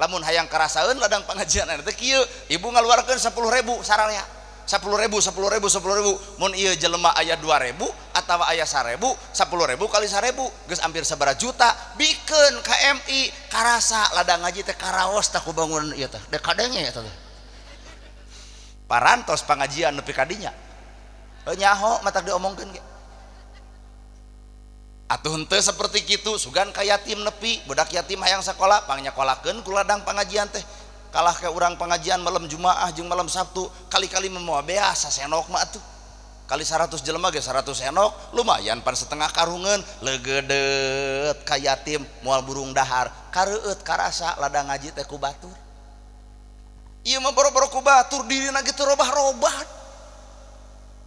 Lamun hayang karasaeun ladang pengajian teh kieu, ibu ngaluarkeun 10.000 sararea. 10.000 10.000 10.000 mun ieu jelema aya 2.000 atawa aya 1.000, 10.000 kali 1.000 geus hampir sabaraha juta bikeun ka MI karasa ladang ngaji teh karaos tah ku bangunan ieu teh. Dek kadenge eta teh. Parantos pangajian nepi ka dinya. Nyaho matak diomongkeun ge. Atuh henteu seperti kitu sugan ka yatim nepi, budak yatim hayang sakola pangnyakolahkeun ku ladang pangajian teh. Kalah ke urang pengajian malam Jumaah jeung malam Sabtu kali-kali moal beas sasenok mah atuh. Kali 100 jelema ge 100 senok lumayan pan setengah karungeun leugeudeut ka yatim moal burung dahar kareueut karasa ladang ngaji teh ku batur. Ieu mah boro-boro ku batur dirina ge teu robah-robah.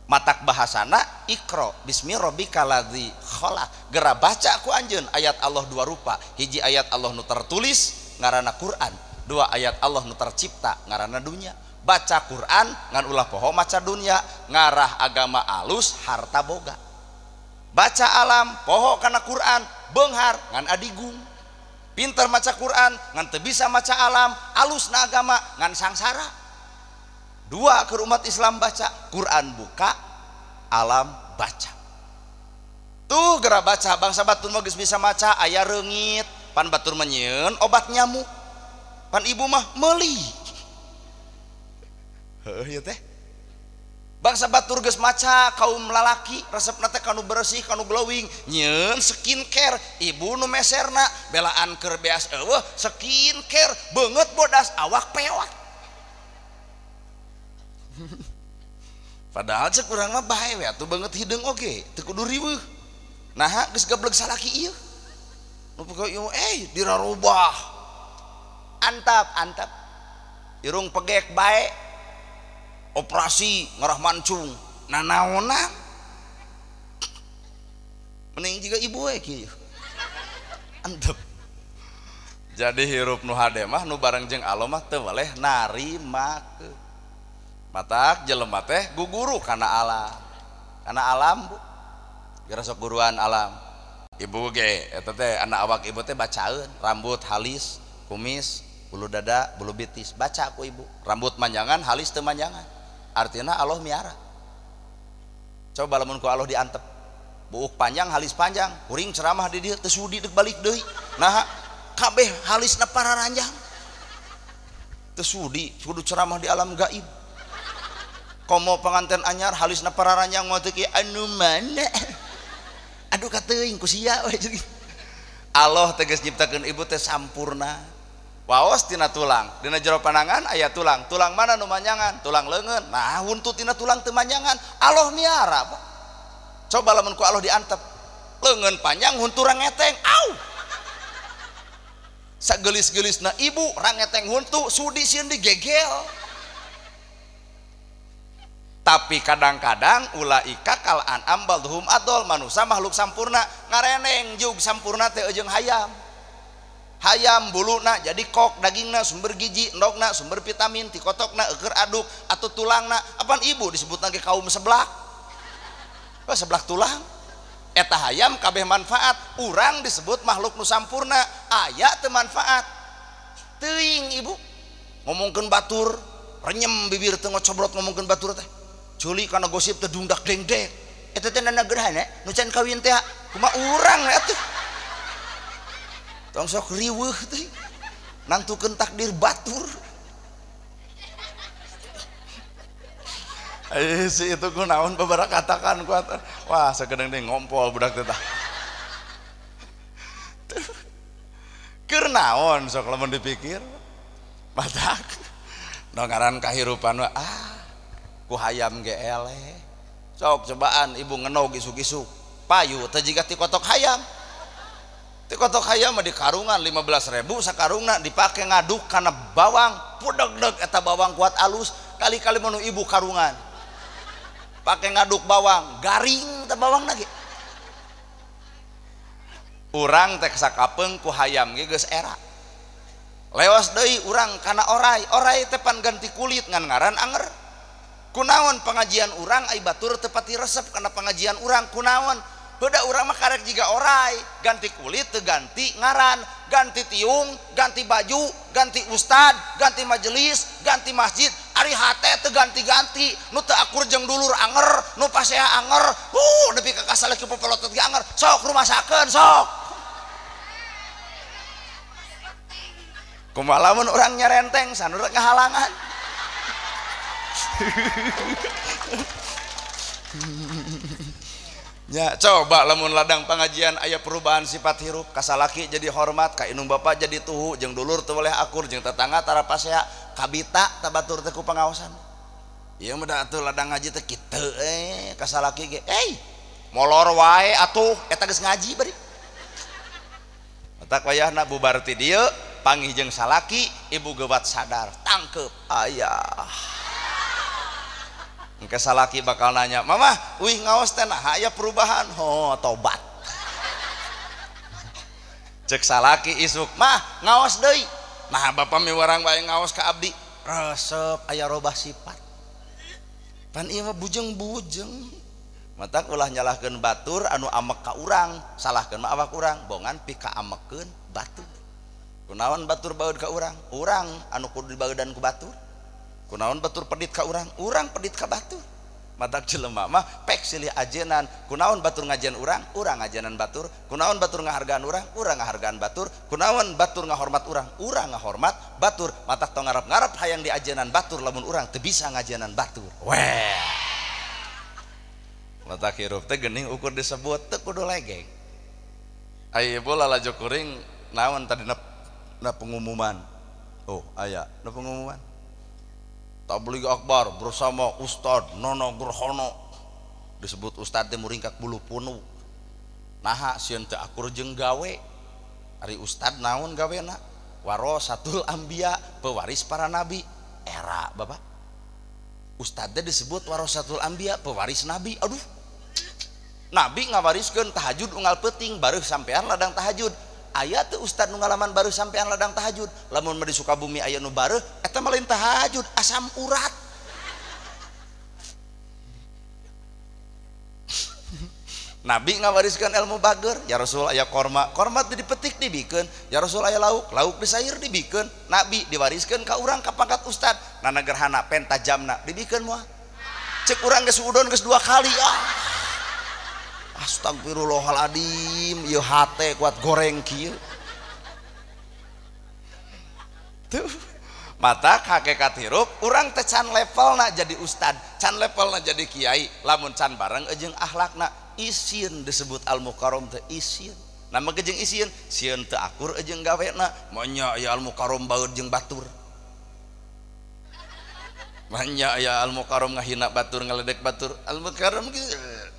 Matak bahasana Iqra bismi rabbikal ladzi khalaq. Gera baca ku anjeun ayat Allah dua rupa. Hiji ayat Allah nu tertulis ngaranna Quran, dua ayat Allah nu tercipta ngaranna dunya. Baca Quran ngan ulah poho maca dunya, ngarah agama alus harta boga. Baca alam poho kana Quran beunghar ngan adigung. Pinter maca Quran ngan teu bisa maca alam, alusna agama ngan sangsara. Dua ke umat Islam baca Quran buka, alam baca. Tuh geura baca bangsa batur mah geus bisa maca aya reungit, pan batur mah nyieun obat nyamuk. Pan ibu mah meuli. Heuh ieu teh. Bangsa batur geus maca kaum lalaki resepna teh kanu bersih kanu glowing nyieun skincare, ibu nu meserna belaan keur beas eueuh skincare beungeut bodas awak pewak. Padahal cek urang mah bae we atuh beungeut hideung oge teu kudu riweuh. Naha geus gableg salaki ieu. Nu pokoke ieu dirarobah. Antap antap. Irung pegek bae. Operasi ngarah mancung. Nanaonan. Mending juga ibu we kieu. Antep. Jadi hirup nu hade mah nu bareng jeung Allah mah teu weleh narimakeun. Matak jelema teh guguru kana alam. Kana alam bu. Geura sok guruan alam. Ibu ge eta teh anak awak ibu teh bacaeun, rambut halis, kumis, bulu dada, bulu betis, baca ku ibu. Rambut manjangan, halis teu manjangan. Artinya Allah miara. Coba lamun ku Allah diantep. Buuk panjang, halis panjang, kuring ceramah di dieu teu sudi deuk balik deui. Naha kabeh halisna pararanjang. Teu sudi kudu ceramah di alam gaib. Komo pengantin anyar halisna pararanjang moal teu anu mana. Aduh kateuing ku sia we. Allah teh geus nyiptakeun ibu teh sampurna. Waos tina tulang, dina jero panangan aya tulang. Tulang mana nu manjangan? Tulang leungeun. Nah, huntu tina tulang teu manjangan. Allah miara, Pak. Coba lamun ku Allah diantep. Leungeun panjang huntu rangeteng. Au. Sagelis-gelisna ibu rangeteng huntu sudi sieun digegel. Tapi kadang-kadang ulaika kal an'am balhum adol, manusia makhluk sampurna ngareneng jug sampurna teh jeung hayam. Hayam buluna jadi kok, dagingna sumber gizi, endogna sumber vitamin, tikotokna eueur aduk atau tulangna. Apan ibu disebutna ge kaum seblak. Oh, seblak tulang. Eta hayam kabeh manfaat, urang disebut makhluk nu sampurna, aya teu manfaat. Teuing ibu ngomongkeun batur, renyem bibir teu ngocobrot ngomongkeun batur teh. Culi kana gosip teh dungdak dengdek. Eta teh nana gerhana nu can kawin teh kumaha urang atuh. Tong sok riweuh teh. Nangtukeun takdir batur. Si itu kunaon babarakatakan ku atuh. Wah, sakedeung deui ngompol budak teh tah. Keur naon sok lamun dipikir? Matak nu ngaran kahirupan ah ku hayam ge eleh. Sok cobaan ibu ngenog isuk-isuk. Payu teh jiga ti kotok hayam. Ti kotok hayam mah di karungan 15.000 sakarungna dipake ngaduk kana bawang, pudeg-deg eta bawang kuat alus, kali-kali mah nu ibu karungan. Pake ngaduk bawang, garing teh bawang lagi. Urang teh sakapeung ku hayam ge geus era. Lewas deui urang kana orai, orai teh pan ganti kulit ngan ngaran anger. Kunaon pengajian urang ai batur teu pati resep kana pengajian urang kunaon? Heuda urang mah karek jiga orai, ganti kulit teu ganti ngaran. Ganti tiung, ganti baju, ganti ustad, ganti majelis, ganti masjid. Ari hate teu ganti-ganti, nu teu akur jeung dulur anger, nu pasea anger, nepi ka kasalaki popelotot ge anger. Sok rumasakeun sok. Kumaha lamun urang nyarenteng sanur ngahalangan. Ya, coba lamun ladang pengajian aya perubahan sifat hirup, kasalaki jadi hormat, ka indung bapa jadi tuhu, jeung dulur teu boleh akur, jeung tetangga tara pasea, kabita tabatur teh ku pangaosan. Ieu mah da atuh ladang ngaji teh kitu kasalaki ge, molor wae atuh eta geus ngaji bari. Matak wayahna bubar ti dieu, panggih jeung salaki, ibu geuwat sadar, tangkeup ayah. Engke salaki bakal nanya, "Mama, wih ngaos teh naha aya perubahan?" "Oh, tobat." Cek salaki isuk, "Mah, ngaos deui." "Nah, bapa miwarang wae ngaos ka abdi." Resep aya robah sifat. Pan ieu mah bujeng-bujeng. Matak ulah nyalahkeun batur anu amek ka urang, salahkeun mah awak urang, bongan pika amekeun batur. Kunaon batur baeud ka urang? Urang anu kudu dibaeudan ku batur. Kunaon batur pedit ka urang, urang pedit ka batur. Matak jelema mah pek silih ajenan. Kunaon batur ngajian urang, urang ngajianan batur. Kunaon batur ngahargaan urang, urang ngahargaan batur. Kunaon batur ngahormat urang, urang ngahormat batur. Matak tong ngarep-ngarep hayang diajenan batur lamun urang teu bisa ngajianan batur. Weh. Matak hirup teh geuning ukur disebut teu kudu legeng. Aya ieu lalajo kuring naon tadi na pengumuman. Oh, aya na pengumuman. Tabligh Akbar bersama Ustad Nono Gerhono. Disebut Ustad teh muringkak bulu punu. Naha sieun teu akur jeung gawe. Ari Ustad naon gawena? Warasatul Anbiya, pewaris para nabi. Era Bapak. Ustad teh disebut warasatul Anbiya, pewaris nabi. Aduh. Nabi ngawariskeun tahajud unggal peuting bareuh sampean ladang tahajud. Aya teu ustad nu ngalaman baru sampean ladang tahajud. Lamun mah di Sukabumi aya nu bareuh eta mah lain tahajud, asam urat. Nabi ngawariskeun ilmu bager, ya Rasul aya korma, korma teu dipetik dibikeun, ya Rasul aya lauk, lauk disair dibikeun. Nabi diwariskeun ka urang ka pangkat ustad. Nana gerhana penta jamna dibikeun moal. Cek urang geus udon geus 2 kali ah. Astagfirullahaladzim, ieu hate kuat goreng kieu. Tuh, mata hakikat hirup urang teh can levelna jadi ustad, can levelna jadi kiai, lamun can bareng jeung akhlakna isin disebut al mukarrom teh isin. Nama jeung isin, sieun teu akur jeung gawena, manya aya al mukarrom baeud jeung batur. Manya aya al mukarrom ngahina batur, ngaledek batur, al mukarrom kieu.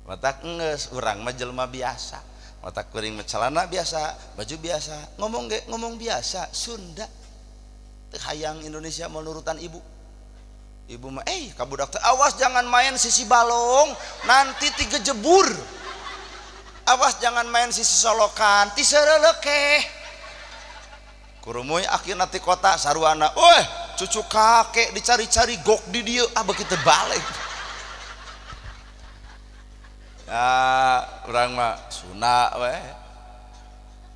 Matak geus urang mah jelema biasa. Matak kuring mah celana biasa, baju biasa, ngomong ge ngomong biasa, Sunda. Teu hayang Indonesia mau nurutan ibu. Ibu mah ka budak teh awas jangan main sisi balong, nanti tiga jebur. Awas jangan main sisi solokan, ti seureuleukeh. Kurumuy akhirna ti kota saruana, "Weh, cucu kakek dicari-cari gok di dieu." Ah begitu balik. Ya, urang mah Sunda we.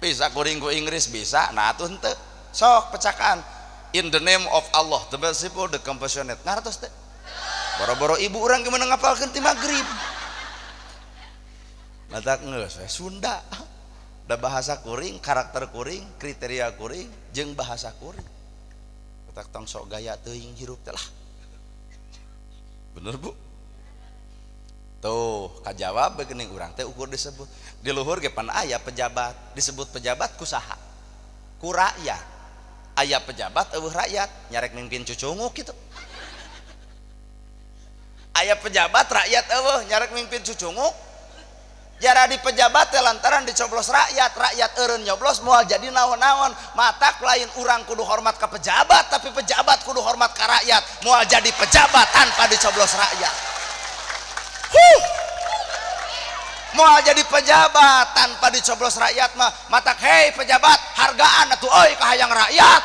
Bisa kuring ku Inggris bisa, nah atuh henteu. Sok pecakan. In the name of Allah, the merciful, the compassionate. Ngartos teh. Boro-boro ibu urang gimana ngapalkeun ti magrib. Matak geus we Sunda. Da bahasa kuring, karakter kuring, kriteria kuring, jeung bahasa kuring. Matak tong sok gaya teuing hirup teh lah. Bener, Bu? Tuh, kajawab geuning urang teh ukur disebut. Di luhur ge pan aya pejabat, disebut pejabat ku saha? Ku rakyat. Aya pejabat eueuh rakyat, nyarek mimpin cucunguk kitu. Aya pejabat rakyat eueuh nyarek mimpin cucunguk. Jara di pejabat teh lantaran dicoblos rakyat, rakyat eureun nyoblos moal jadi naon-naon. Matak lain urang kudu hormat ka pejabat, tapi pejabat kudu hormat ka rakyat. Moal jadi pejabat tanpa dicoblos rakyat. Huh. Moal jadi pejabat tanpa dicoblos rakyat mah. Matak hei pejabat, hargaan atuh euy ka hayang rakyat.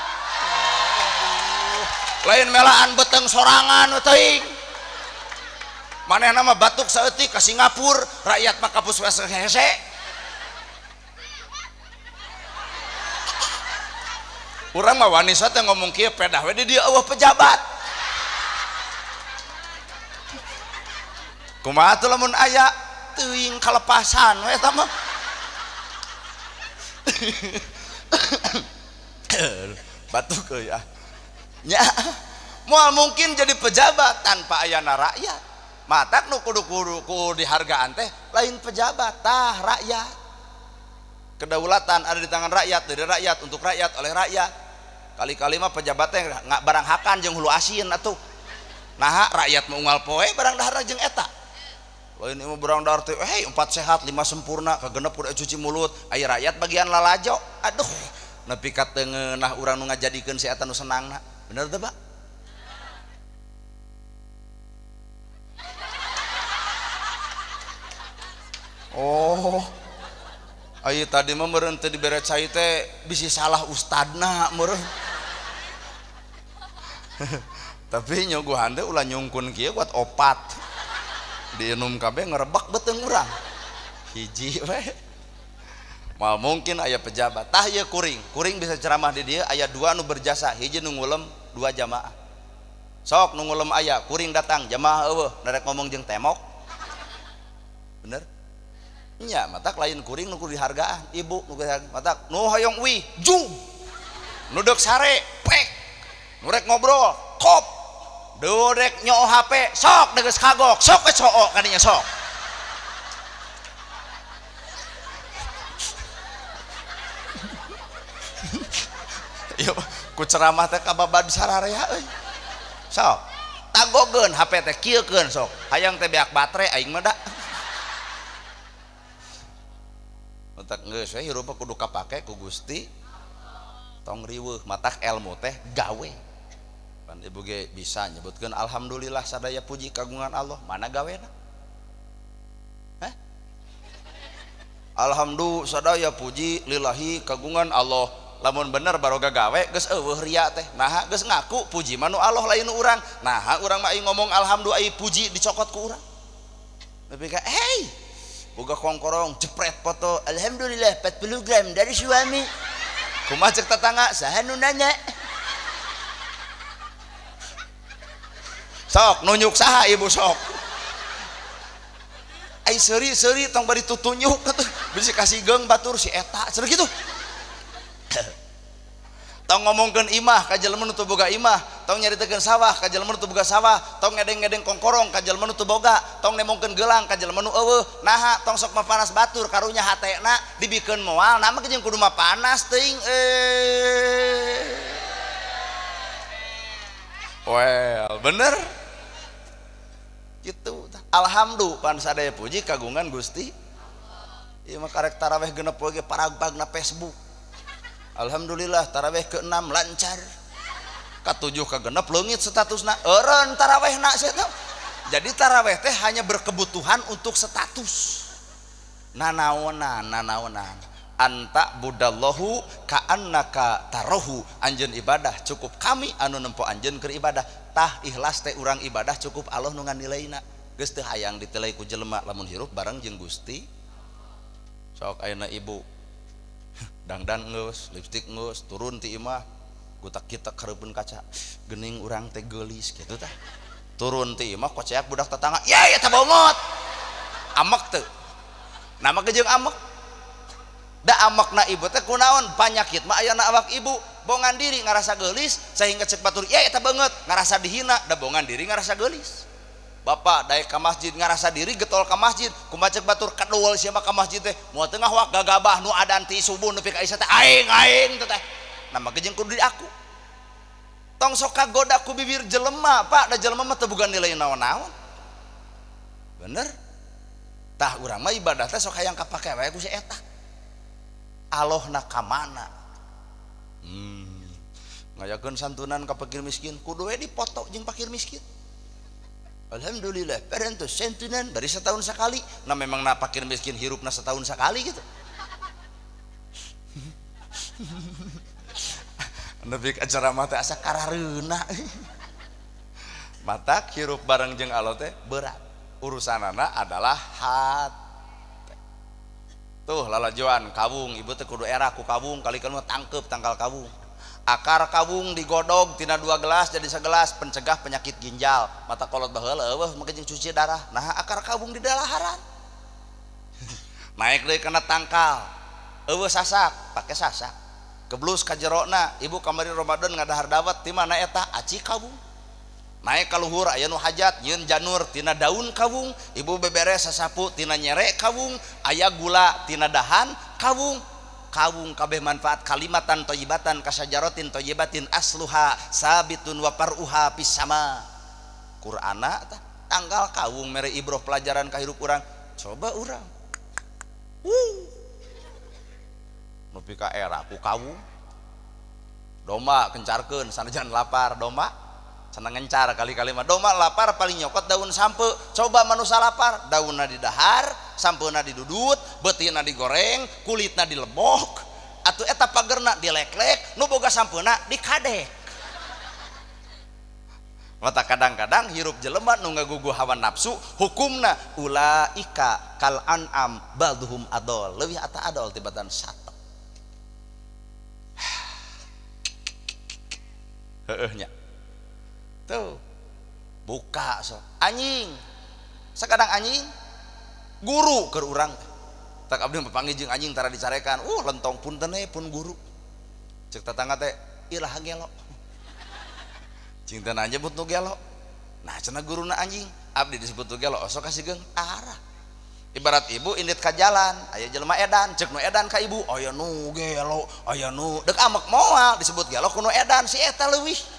Lain melaan beteng sorangan teuing. Manehna mah batuk saeutik ka Singapura, rakyat mah kapus hese. Urang mah wani teh ngomong kieu pedah we di dieu eueuh pejabat. Kumaha tuh lamun aya teuing kalepasan we eta mah. Batuk euy ah. Nya moal mungkin jadi pejabat tanpa ayana rakyat. Matak nu kudu dihargaan teh lain pejabat tah rakyat. Kedaulatan ada di tangan rakyat, dari rakyat, untuk rakyat, oleh rakyat. Kali-kali mah pejabat teh nggak barang hakan jeung hulu asin atuh. Nah rakyat mau unggal poe barang dahar jeung eta. Lain ieu barang dahar teh hei 4 sehat 5 sempurna kagenep kudu cuci mulut, aya rakyat bagian lalajo. Aduh, nepi ka teu ngeunah urang nu ngajadikeun si eta nu senangna. Bener teu, Pak? Oh. Ayo tadi mah meureun teu dibere cai teh bisi salah ustadna meureun. Tapi nyuguhan teh ulah nyungkun kieu kuat opat. Diinum kabeh ngerebak beuteung urang. Hiji we. Moal mungkin aya pejabat. Tah ieu kuring, kuring bisa ceramah di dieu aya 2 nu berjasa, hiji nu ngulem, 2 jamaah. Sok nu ngulem aya, kuring datang, jamaah eueuh, narek ngomong jeung temok. Bener? Nya matak lain kuring nu kudu dihargaan, ibu nu kudu dihargaan. Matak nu hoyong uih, jung. Nu deuk sare, pek. Nu rek ngobrol, kop. Nu rek nyoo HP, sok degeus kagok, sok we coo kadinya sok. Ieu ku ceramah teh kababad sararea euy. Sok, tagogeun HP teh kieukeun sok. Hayang teh beak baterai aing mah da. Matak geus we hirup kudu kapake ku Gusti. Tong riweuh, matak ilmu teh gawe. Pan ibu ge bisa nyebutkeun alhamdulillah sadaya puji kagungan Allah, mana gawena? Hah? Alhamdulillah sadaya puji lillahi kagungan Allah. Lamun bener baroga gawe geus eueuh ria teh. Naha geus ngaku puji mah nu Allah lain nu urang. Naha urang mah ngomong alhamdulillah ai puji dicokot ku urang. Nepi ka hey boga kongkorong jepret foto alhamdulillah 40 gram dari suami. Kumaha cek tetangga saha nu nanya? Sok nunjuk saha ibu sok. Ai seuri-seuri tong bari tutunyuk atuh bisi kasih geung batur si eta cenah kitu. Tong ngomongkeun imah ka jelema nu teu boga imah, tong nyaritakeun sawah ka jelema nu teu boga sawah, tong ngedeng-ngedeng kongkorong ka jelema nu teu boga, tong nemongkeun gelang ka jelema nu eueuh. Naha tong sok mapanas batur karunya hatena dibikeun moal, nah mah jeung kudu mapanas teuing Well, bener. Gitu. Alhamdulillah pan sadaya puji kagungan Gusti. Ieu mah karek taraweh genep poe ge paragbagna Facebook. Alhamdulillah taraweh ke-6 lancar, ke-7 ke-6 leungit statusna, eureun tarawehna sia. Jadi taraweh teh hanya berkebutuhan untuk status. Nanaonan nanaonan anta budallahu ka'annaka tarohu, anjeun ibadah cukup kami anu nempo anjeun keur ibadah. Tah ikhlas teh urang ibadah cukup Allah nu nganilaina. Geus teu hayang ditelai ku jelema lamun hirup bareng jeung Gusti. Sok ayeuna ibu dangdan geus, lipstik geus, turun ti imah, gutak-kitak hareupeun kaca, geuning urang teh geulis kitu tah. Turun ti imah koceak budak tetangga, ye eta bongot. Amek teu. Nama ge jeung amek. Da amekna ibu teh kunaon? Panyakit mah ayana awak ibu, bongan diri ngarasa geulis sehingga cek batur, ye eta beungeut, ngarasa dihina, da bongan diri ngarasa geulis. Bapak daek ka masjid ngarasa diri getol ka masjid, kumaha cek batur kadol sia mah ka masjid teh, moal teu ngahwak gagabah nu adan ti subuh nepi ka isya teh aing aing teh teh. Nama ge jeung kudu di aku. Tong sok kagoda ku bibir jelema, Pak, da jelema mah teu boga nilai naon-naon. Bener? Tah urang mah ibadah teh sok hayang kapake wae ku si eta. Alohna ka mana? Ngayakeun santunan ka fakir miskin, kudu we dipoto jeung fakir miskin. Alhamdulillah, parantos santunan bari setahun sekali. Nah memang na fakir miskin hirupna setahun sekali gitu. Nepi ka ceramah teh asa karareuna. Matak hirup bareng jeung Allah teh berat. Urusanana adalah hati. Tuh lalajoan kawung, ibu teh kudu era ku kawung, kali kan mah tangkep tangkal kawung. Akar kawung digodog tina 2 gelas jadi segelas, pencegah penyakit ginjal. Mata kolot baheula eueuh make jeung cuci darah. Nah akar kawung di dalaharan. Naik deui kana tangkal. Eueuh sasak, pake sasak. Keblus ka jerona, ibu kamari Ramadan ngadahar dawet ti mana eta aci kawung. Naik ka luhur aya nu hajat nyieun janur tina daun kawung, ibu beberes sasapu tina nyere kawung, aya gula tina dahan kawung. Kawung kabeh manfaat kalimatan thayyibatan kasajarotin thayyibatin asluha sabitun wa paruha fis sama. Qur'ana tah tanggal kawung mere ibroh pelajaran ka hirup urang. Coba urang. Nepi ka era ku kawung. Domba kencarkeun sanajan lapar domba seneng ngencar kali-kali mah. Domba lapar paling nyokot daun sampe. Coba manusia lapar, daunna didahar, sampeuna didudut, beutina digoreng, kulitna dilebok, atuh eta pagerna dileklek, nu boga sampeuna dikadek. Mata kadang-kadang hirup jelema nu ngagugu hawa nafsu, hukumna ulaika kal an'am balduhum adol, leuwih ata adol tibatan sato. Heueuh nya. Tuh buka so anjing sakadang anjing guru keur urang tak abdi papanggih jeung anjing tara dicarekan lentong punten we pun guru cek tetangga teh iraha gelo cing teh nyebut nu gelo nah cenah guruna anjing abdi disebut nu gelo osok kasigeung arah ibarat ibu indit ka jalan aya jelema edan cek nu edan ka ibu aya nu gelo aya nu deuk amek moal disebut gelo ku nu edan si eta leuwih.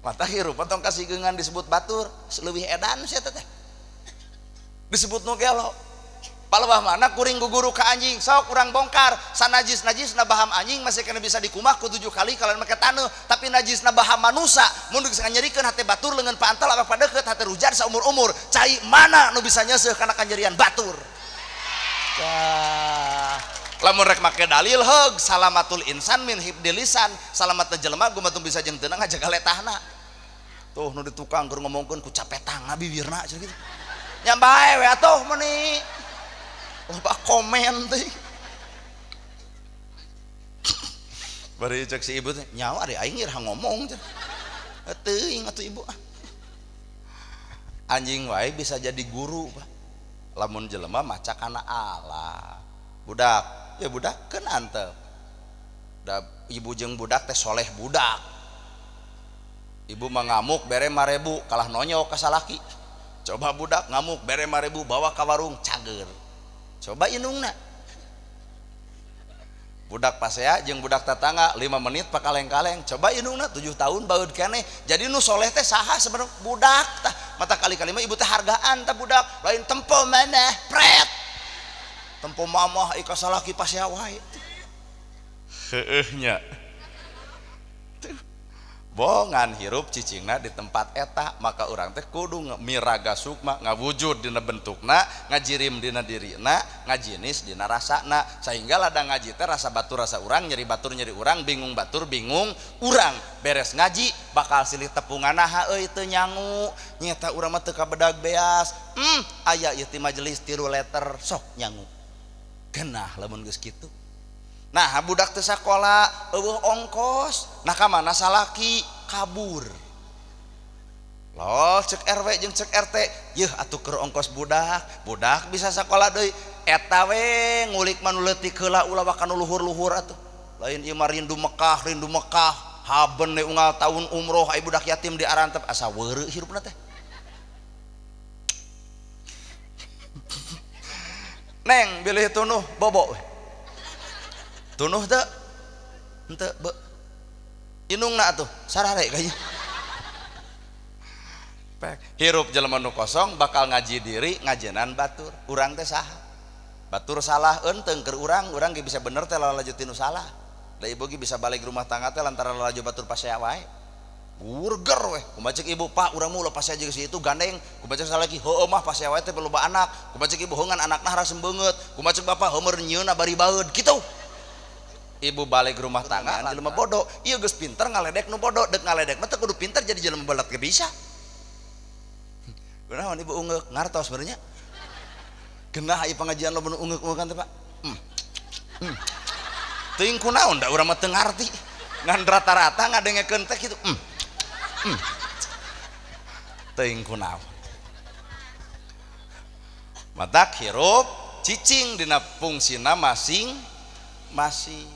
Mata hirup tong kasigeungan disebut batur leuwih edan sia teh disebut nu gelo. Palebah mana kuring guguru ka anjing sok urang bongkar sanajis-najisna baham anjing masih kena bisa dikumah ku 7 kali kalian make taneuh tapi najisna baham manusa mun geus nganyerikeun hate batur leungeun paantel apa deukeut hate rujar saumur-umur cai mana nu bisa nyeuseuh kana kanyerian batur. Tah lamun rek make dalil heug salamatul insan min hibdil lisan salamatna jelema gumatung bisa jeung teu ngajaga letahna tuh nu di tukang keur ngomongkeun ku capetang bibirna cenah kitu nya bae we atuh meuni loba komen teh bari cek si ibu teh nyawa ari aing iraha ngomong cenah teuing atuh ibu anjing wae bisa jadi guru Pak lamun jelema maca kana Allah budak ya budak kan antep da ibu jeung budak teh soleh budak ibu mah ngamuk bere 5.000 kalah nonyok ka salaki coba budak ngamuk bere 5.000 bawa ka warung cager coba indungna budak pasea jeung budak tetangga 5 menit pakaleng-kaleng coba indungna 7 tahun baeud keneh jadi nu soleh teh saha sebenarnya budak tah mata kali-kali mah ibu teh hargaan tah budak lain tempo maneh pret tempo mamah ika salaki pasea wae heueuh nya bongan hirup cicingna di tempat eta maka urang teh kudu miraga sukma ngawujud dina bentukna ngajirim dina dirina ngajinis dina rasana sehingga ladang ngaji teh rasa batur rasa urang nyeri batur nyeri urang bingung batur bingung urang beres ngaji bakal silih tepungan naha euy teu nyangu nyeta urang mah teu kabedag beas aya ieu ti majelis 3 letter sok nyangu genah lamun geus kitu. Nah budak teu sakola eueuh ongkos nah ka mana salaki kabur loh cek RW jeung cek RT yeuh atuh keur ongkos budak budak bisa sakola deui eta we ngulik mah nu leutik heula ulah wa kana luhur-luhur atuh lain ieu mah rindu Mekah haben we unggal taun umroh ai budak yatim di arantep asa weureu hirupna teh. Neng bilih tunuh bobo tunuh teu henteu be indungna atuh sarare kayaknya pek hirup jelema nu kosong bakal ngaji diri ngajenan batur urang teh saha batur salah eunteng keur urang urang ge bisa bener teh lalajo tinu salah da ibu ge bisa balik rumah tangga teh lantaran lalajo batur pasea wae burger weh kumaha cek ibu pak urang mah ulah pasea jeung si itu gandeng kumaha cek salaki heueuh mah pasea wae teh loba anak kumaha cek ibu heungan anakna harasem beungeut kumaha cek bapak heueur nyieunna bari baeud kitu ibu balik rumah tangga jelema bodoh ieu geus pinter ngaledek nu bodoh deuk ngaledek mah teu kudu pinter jadi jelema belet ge bisa kunaon ibu ungeuk ngartos sebenarnya genah ieu pengajian lo unggeuk-ungeukan teh Pak. Teuing kunaon da urang mah teu ngarti. Ngan rata-rata ngadengekeun teh kitu. Teuing kunaon. Matak hirup cicing dina fungsina masing-masing.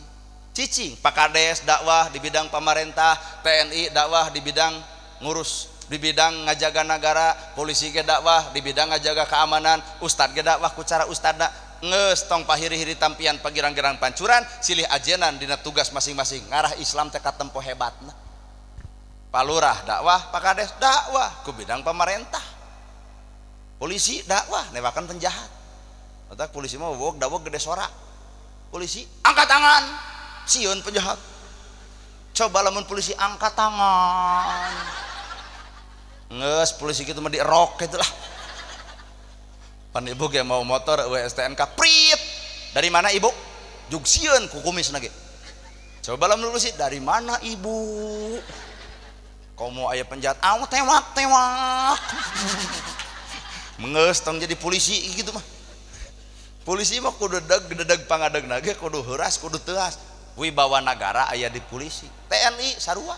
Cicing Pak Kades dakwah di bidang pamarentah, TNI dakwah di bidang ngurus, di bidang ngajaga nagara, polisi ge dakwah di bidang ngajaga keamanan, ustad ge dakwah ku cara ustadna. Geus tong pahiri-hiri tampian pagirang-girang pancuran, silih ajenan dina tugas masing-masing. Ngarah Islam teh katempo hebatna. Pak Lurah dakwah, Pak Kades dakwah ku bidang pamarentah. Polisi dakwah newakan penjahat. Otak polisi mah wog dawog gede sora. Polisi angkat tangan, sieun penjahat. Coba lamun polisi angkat tangan. Geus polisi kitu mah dirok kitu lah. Pan ibu ge mau motor WSTNK prit. Dari mana ibu? Jug sieun ku kumisna ge. Coba lamun polisi dari mana ibu? Komo aya penjahat, aw tewak tewak. Mengeus tong jadi polisi gitu mah. Polisi mah kudu dedeg pangadegna ge kudu heuras kudu teuas. Wibawa nagara aya di polisi. TNI sarua.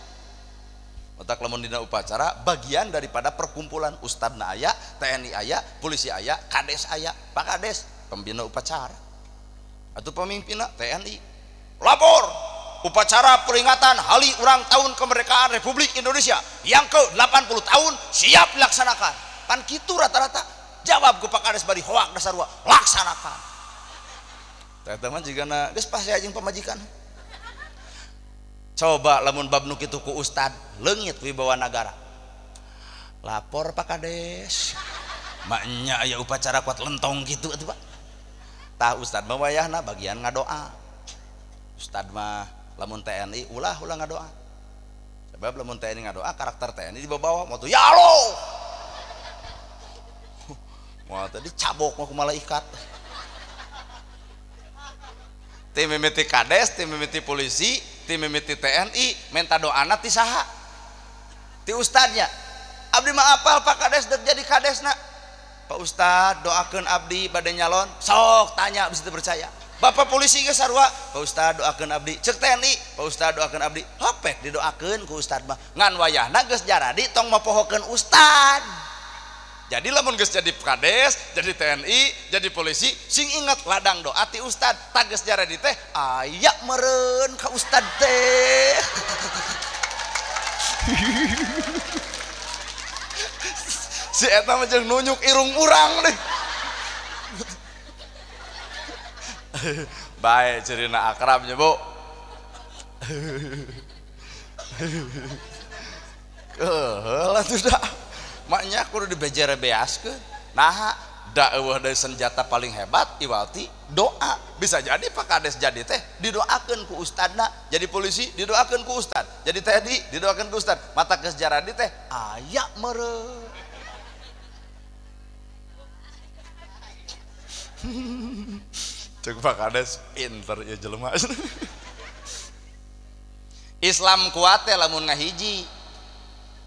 Otak lamun dina upacara bagian daripada perkumpulan ustadna aya, TNI aya, polisi aya, kades aya. Pak Kades pembina upacara atau pemimpinna TNI. Lapor upacara peringatan hari ulang tahun kemerdekaan Republik Indonesia yang ke-80 tahun siap dilaksanakan. Pan kitu rata-rata jawab ku Pak Kades bari hoak dasar wa laksanakan. Teh teman jigana geus pasti jeung pamajikan. Coba lamun bab nu kitu ku ustad leungit wibawa nagara. Lapor Pak Kades. Maknya aya upacara kuat lentong kitu atuh Pak. Tah ustad mah wayahna bagian ngadoa. Ustad mah lamun TNI ulah ulah ngadoa. Sebab lamun TNI ngadoa karakter TNI dibawa-bawa moal tuh ya Allah. Moal tadi cabok mah ku malaikat. Tim mimiti kades, tim mimiti polisi, tim mimiti TNI, minta doana ti saha? Ti ustadnya. Abdi mah apal Pak Kades dek jadi kadesna. Pak Ustad doakeun abdi bade nyalon. Sok tanya bisa percaya. Bapak polisi ge sarua, Pak Ustad doakeun abdi. Cek TNI, Pak Ustad doakeun abdi. Hopek didoakeun ku ustad mah. Ngan wayahna geus jaradi tong mapohokeun ustad. Jadi lamun geus jadi kades, jadi TNI, jadi polisi, sing ingat ladang doa ti ustad. Tah geus jaradi teh aya meureun ka ustad teh. Si eta mah jeung nunjuk irung urang deh. Bae cirina akrabnya, Bu. Keheul atuh da. Maknya kudu dibejerebeaskeun. Nah, dakwah dari senjata paling hebat iwati doa. Bisa jadi Pak Kades jadi teh didoakeun ku ustadna, jadi polisi didoakeun ku ustad, jadi TNI didoakeun ku ustad. Mata geus jaradi teh aya meureun. Cek Pak Kades pinter ya jelema. Islam kuat teh lamun ngahiji.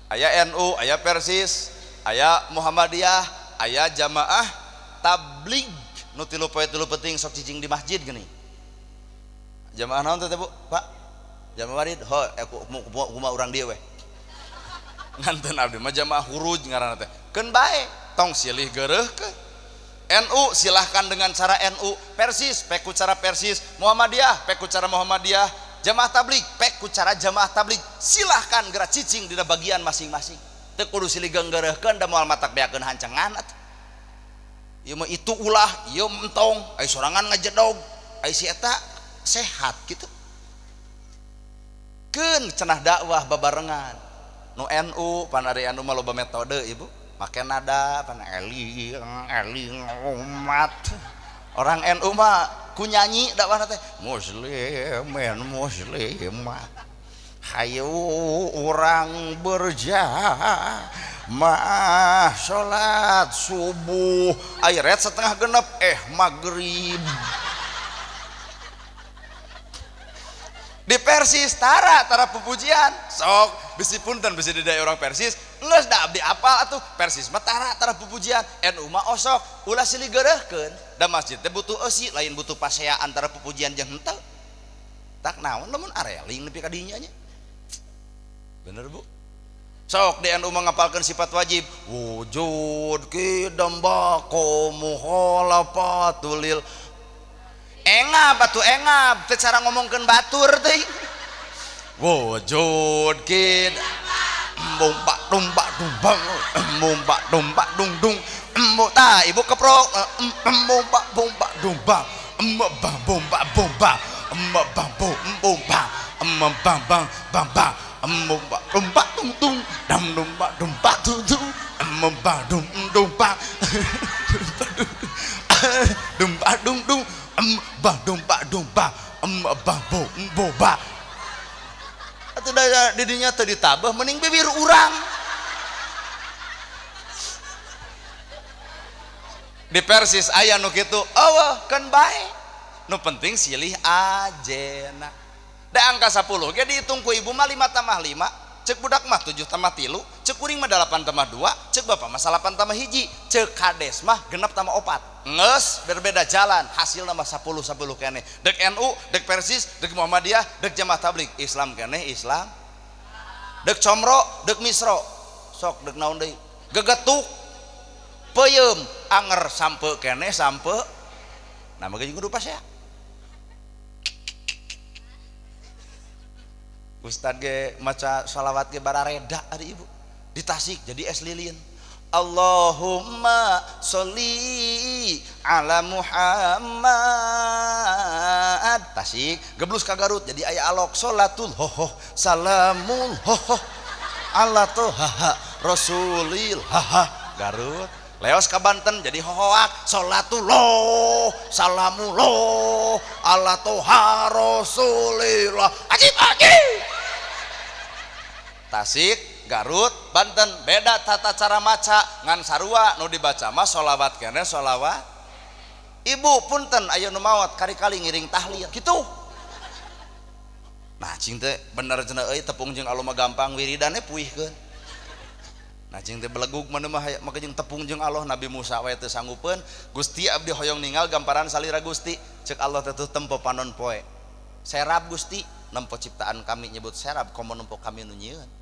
Aya NU, aya Persis, aya Muhammadiyah, aya jamaah tabligh nu 3 poe 3 penting sok cicing di masjid gini. Jamaah naon teh Bu? Pak? Jamaah warid, ho kumaha urang dieu weh. Nganten abdi mah jamaah huruj ngaranna teh. Keun bae, tong silih geureuhkeun. NU silahkan dengan cara NU, Persis pek ku cara Persis, Muhammadiyah pek ku cara Muhammadiyah, jamaah tabligh pek ku cara jamaah tabligh. Silahkan gerak cicing dina bagian masing-masing. Teu kudu silih geunggeureuhkeun da moal matak beakeun hancengan atuh. Ieu mah itu ulah, ieu entong, ai sorangan ngajedog, ai si eta sehat gitu. Keun cenah dakwah babarengan. Nu NU pan ari NU mah loba metode ibu. Make nada pan eling eling umat. Orang NU mah ku nyanyi dakwahna teh muslimin muslimat. Hayu urang berjamaah salat subuh ayret 5:30 maghrib. Di Persis tara pupujian sok bisi punten bisi di daerah orang Persis geus da abdi apal atuh Persis mah tara pupujian NU mah osok ulah silih geureuhkeun da masjid teh butuh eusi lain butuh pasea antara pupujian jeung henteu. Tak naon lamun areling nepi ka dinya nya. Bener Bu? Sok di NU mengapalkeun sifat wajib wujud kidam bako mukhalafatulil engap atuh engap teh cara ngomongkeun batur teh wujud kid bompak dompak dumbang bompak dompak dung dung ta ibu keprok bompak bompak dumbang bang bompak bompak bang bom bompak bang bang bang bang bompak dompak tung tung dam dompak dompak tung tung bang dum dompak dompak dung dung bang dompak dompak bang bom bompak atuh da didinya teu ditabeh mending bibir urang di Persis aya nu kitu eueuh keun bae nu penting silih ajena da angka 10 ge dihitung ku ibu mah 5 tambah 5 cek budak mah 7 tambah 3 cek kuring mah 8 tambah 2 cek bapak mah 8 tambah 1 cek kades mah 6 tambah 4 nges berbeda jalan hasilna mah 10 10 keneh dek NU dek Persis dek Muhammadiyah dek Jamaah Tabligh Islam keneh Islam dek comro dek misro sok dek naon deui gegetuk peuyeum anger sampe keneh sampe nah mah jeung kudu pasea Ustad ge maca sholawat ge barareda ari ibu di Tasik jadi es lilin Allahumma sholli ala Muhammad Tasik geblus ka Garut jadi aya alok sholatul hoho salamul hoho ala toha rasulil haha Garut leos ka Banten jadi hohoak sholatullah salamullah ala toha rasulillah ajib ajib Tasik Garut Banten beda tata cara maca ngan sarua nu dibaca mah sholawat kene sholawat ibu punten aya nu maot kali-kali ngiring tahlil kitu nah cing teh bener cenah euy tepung jeung Allah mah gampang wiridane puihkeun nah cing teh belegug mana mah maka jeung tepung jeung Allah Nabi Musa wae teu sanggupeun Gusti abdi hoyong ningal gamparan salira Gusti cek Allah teh tuh tempo panon poe serab Gusti nempo ciptaan kami nyebut serab komo nempo kami nu nyieun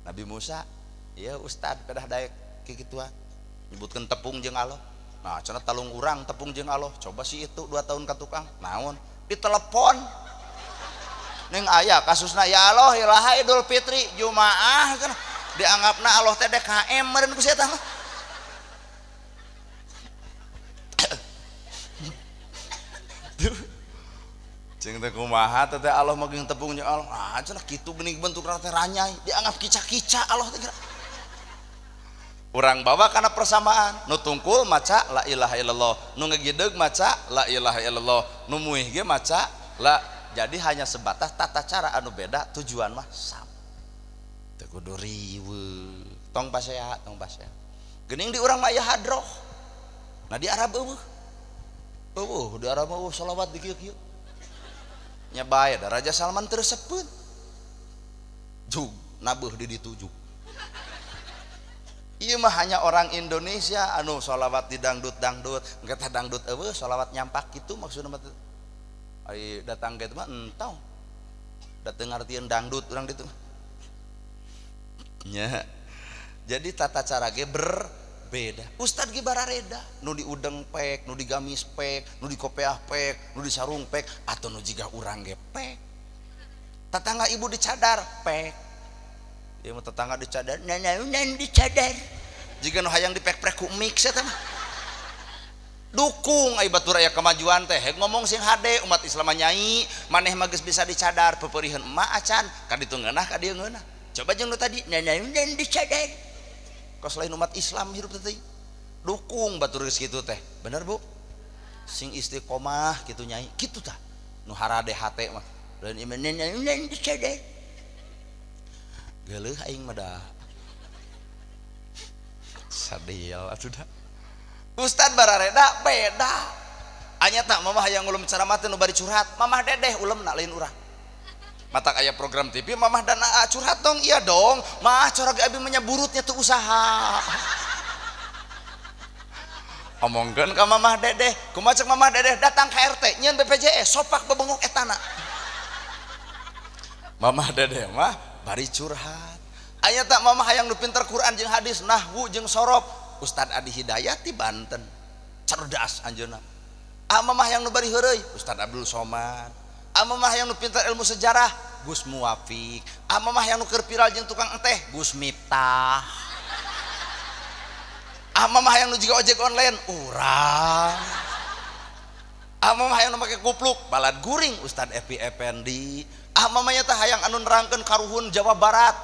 Nabi Musa iya ustad pedah daek kikituan nyebutkeun tepung jeung Allah nah cenah talung urang tepung jeung Allah coba si itu 2 tahun ka tukang naon ditelepon ning aya kasusna ya Allah iraha Idul Fitri Jumaah cenah dianggapna Allah teh DKM meureun ku si eta mah cing teh kumaha teh Allah mah jeung tepung jeung Allah ah cenah kitu geuning bentukna teh ranyai dianggap kica-kica Allah teh urang bawa kana persamaan nu tungkul maca la ilaha illallah nu ngegideg maca la ilaha illallah nu muih ge maca la jadi hanya sebatas tata cara anu beda tujuan mah sama teu kudu riweuh tong pasea tong pasea geuning di urang mah aya hadroh nah di Arab eueuh eueuh di Arab mah eueuh sholawat di kieu-kieu nya bae da Raja Salman teu resepeun jug nabeuh di ditujuk ieu mah hanya orang Indonesia anu sholawat di dangdut-dangdut engke teh dangdut eueuh sholawat nyampak kitu maksudna mah ai datang ka itu mah entong da teu ngartieun dangdut urang ditu nya jadi tata cara ge berbeda ustad ge barareda nu diudeng pek nu digamis pek nu dikopeah pek nu disarung pek atau nu jiga urang ge pek tetangga ibu dicadar pek ieu mah tetangga dicadar nanaonan dicadar jiga nu hayang dipek-pek ku mix eta mah dukung ai batur aya kemajuan teh hek ngomong sing hade umat Islam nyai maneh mah geus bisa dicadar peupeuriheun emak acan ka ditu ngeunah ka dieu ngeunah coba jeung nu tadi nanaonan dicadar kos lain umat Islam hirup teh dukung batur geus kitu teh bener Bu sing istiqomah kitu nyai kitu tah nu harade hate mah lain ieu nanaonan dicadar geuleuh aing mah da sadil atuh da Ustad barareda beda anya tak mamah hayang ulem ceramah teh nu bari curhat mamah dedeh ulemna lain urang matak aya program TV mamah dan aa curhat dong iya dong mah corag abi menyaburutnya tuh usaha omongkeun ka mamah dedeh kumaha cek mamah dedeh datang ka RT nyieun BPJS sopak bebengok etana. Mamah Dede mah bari curhat. Aya tak mamah hayang nu pinter Quran jeung hadis, nahwu jeung sorof. Ustad Adi Hidayat di Banten. Cerdas anjeunna. Ah mamah hayang nu bari heureuy, Ustad Abdul Somad. Ah mamah hayang nu pinter ilmu sejarah, Gus Muwafiq. Ah mamah hayang nu keur viral jeung tukang enteh, Gus Miftah. Ah mamah hayang nu jiga ojek online, urang. Ah mamah hayang nu make kupluk, balad guring Ustad Epi Effendi. Ah mamanya teh hayang anu nerangkeun karuhun Jawa Barat.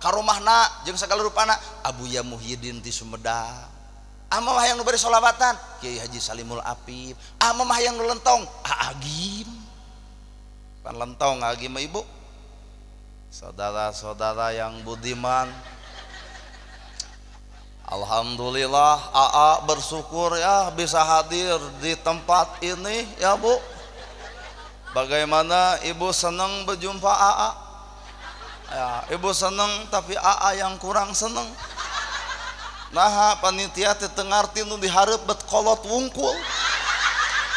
Karumahna jeung sagala rupana Abuya Muhyiddin ti Sumedang. Ah mamah hayang nu bari solawatan, Kiai Haji Salimul Afif. Ah mamah hayang nu lentong, Agim. Pan lentong Agim mah ibu. Saudara-saudara yang budiman, alhamdulillah AA bersyukur ya bisa hadir di tempat ini ya Bu. Bagaimana Ibu senang berjumpa AA? Ya, Ibu senang tapi AA yang kurang senang. Nah, panitia teu ngarti nu dihareup bet kolot wungkul.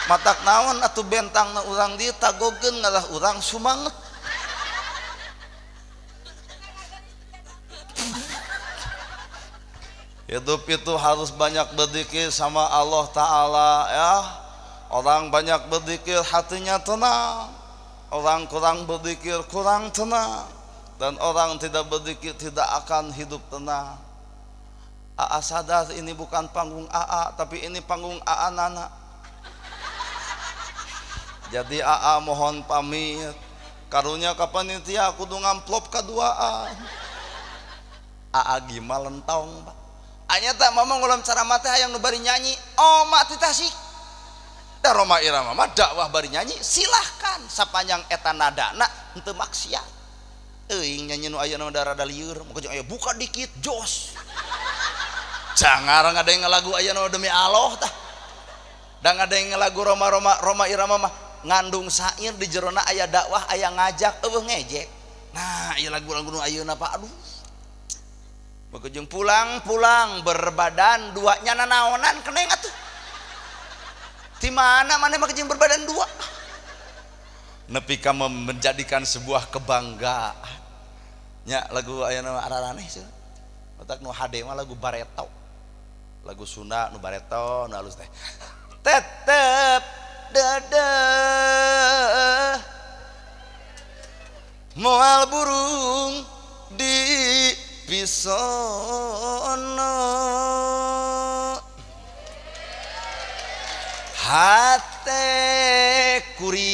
Matak naon atuh bentangna urang dieu tagogeun ngalah urang sumanget. Hidup itu harus banyak berzikir sama Allah Ta'ala ya. Orang banyak berzikir hatinya tenang. Orang kurang berzikir kurang tenang. Dan orang tidak berzikir tidak akan hidup tenang. AA sadar ini bukan panggung AA, tapi ini panggung AA Nana. Jadi AA mohon pamit. Karunya ka panitia kudu ngamplop kaduaan. AA gimana lentong Pak. Anya tak mama ngulam ceramah teh hayang nu bari nyanyi, oh mak ti Tasik. Da Rhoma Irama mah dakwah bari nyanyi silahkan sapanjang eta nadana henteu maksiat. Euing nyanyi nu aya nu rada lieur, mun jeung aya buka dikit jos. Jangan ada yang ngelagu aya nu demi Allah tah. Da ada yang ngelagu Rhoma Rhoma Rhoma Irama mah ngandung syair di jerona aya dakwah aya ngajak eueuh ngejek. Nah, ieu lagu-lagu nu ayeuna Pak aduh. Bekejeng pulang-pulang berbadan dua nya nanaonan keneng atuh. Di mana mana bekejeng berbadan dua? Nepi ka menjadikan sebuah kebanggaan. Nya lagu ayeuna araraneh sih. Otak nu hade mah lagu bareto. Lagu Sunda nu bareto nu alus teh. Tetep dedeh moal burung di pisono hate kuring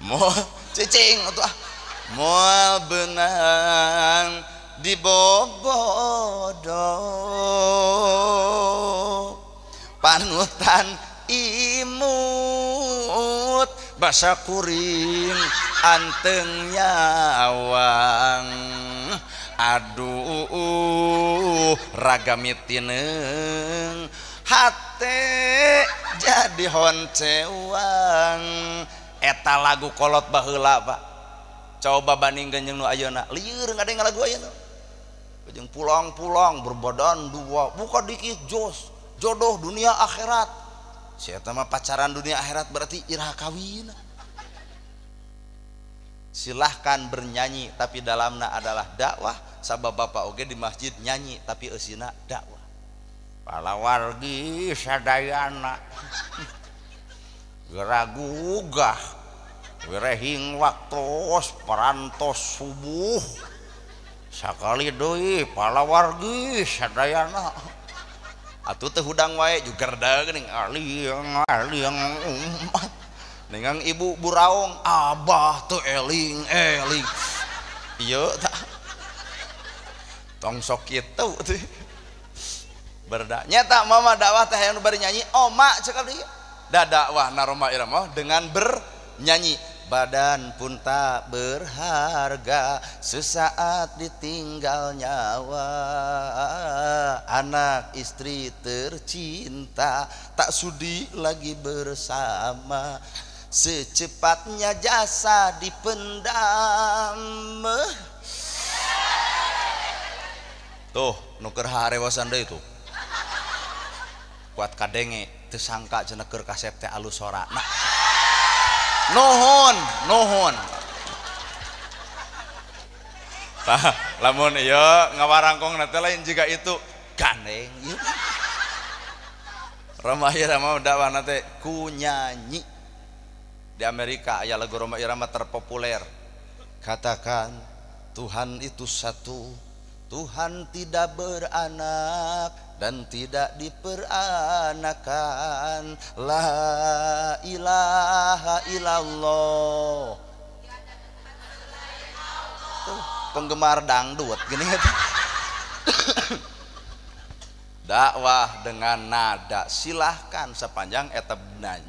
moal cicing atuh ah moal benang di bobodo panutan imut basa kuring anteng nyawang aduh raga mitineng hate jadi honcewang. Eta lagu kolot baheula Pak, coba bandingkeun jeung nu ayeuna lieur ngadeng lagu ayeuna jeung pulang-pulang berbadan dua buka dikit jos jodoh dunia akhirat. Si eta mah pacaran dunia akhirat berarti iraha kawin. Silahkan bernyanyi tapi dalamna adalah dakwah. Sabab bapak oge di masjid nyanyi tapi eusina dakwah. Palawargi sadayana geragugah wirehing waktos parantos subuh sakali deui palawargi sadayana. Atuh teu hudang wae jugerda geuning aliang aliang umat ningang ibu buraong abah teu eling eling ieu tah tong sok kitu teh berda nyata mama dakwah teh hayang nu bari nyanyi oma cek abdi da dakwah na Rhoma Irama dengan bernyanyi. Badan pun tak berharga sesaat ditinggal nyawa, anak istri tercinta tak sudi lagi bersama, secepatnya jasa dipendam. Tuh nu keur harewasan deui tuh. Kuat kadenge teu sangka cenah keur kasep teh alus sorana. Nuhun, nuhun. Tah, lamun ieu ngawarangkong na teh lain jiga itu gandeng ieu. Rhoma Irama dakwahna teh ku nyanyi. Di Amerika aya lagu Rhoma Irama terpopuler. Katakan Tuhan itu satu, Tuhan tidak beranak dan tidak diperanakan. La ilaha illallah. Tuh, penggemar dangdut gini gitu. Dakwah dengan nada silahkan sepanjang eta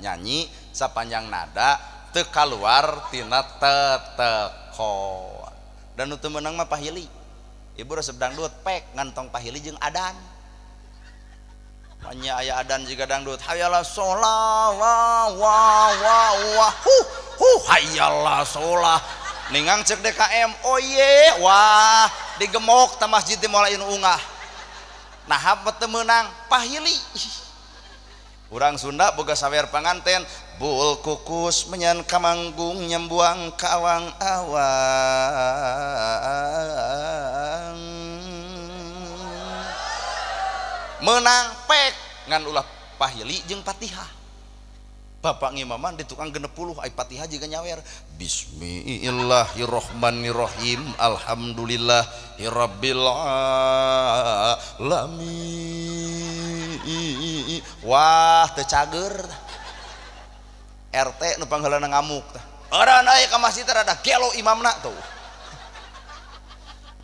nyanyi, sepanjang nada teu kaluar tina tetekon. Dan nu teu meunang mah pahili. Ibu resep dangdut pek ngantong pahili jeung adan. Nya aya adan jiga dangdut hayalah sholah wa wa wa wa hu hu hayalah sholah. Ningang cek DKM oh ye wah digemok ta masjid teh moal anu ungah. Nah teu meunang pahili. Urang Sunda boga sawer panganten bul kukus menyan kamanggung nyembuang kawang awang. Menang pek ngan ulah pahili jeung Fatihah. Bapak ngimaman di tukang 60 ai Fatihah jiga nyawer bismillahirrahmanirrahim alhamdulillahirabbil alamin. Wah teu cager. RT nu pangheulana ngamuk tah. Eureun euy ka masjid teh rada gelo imamna tuh.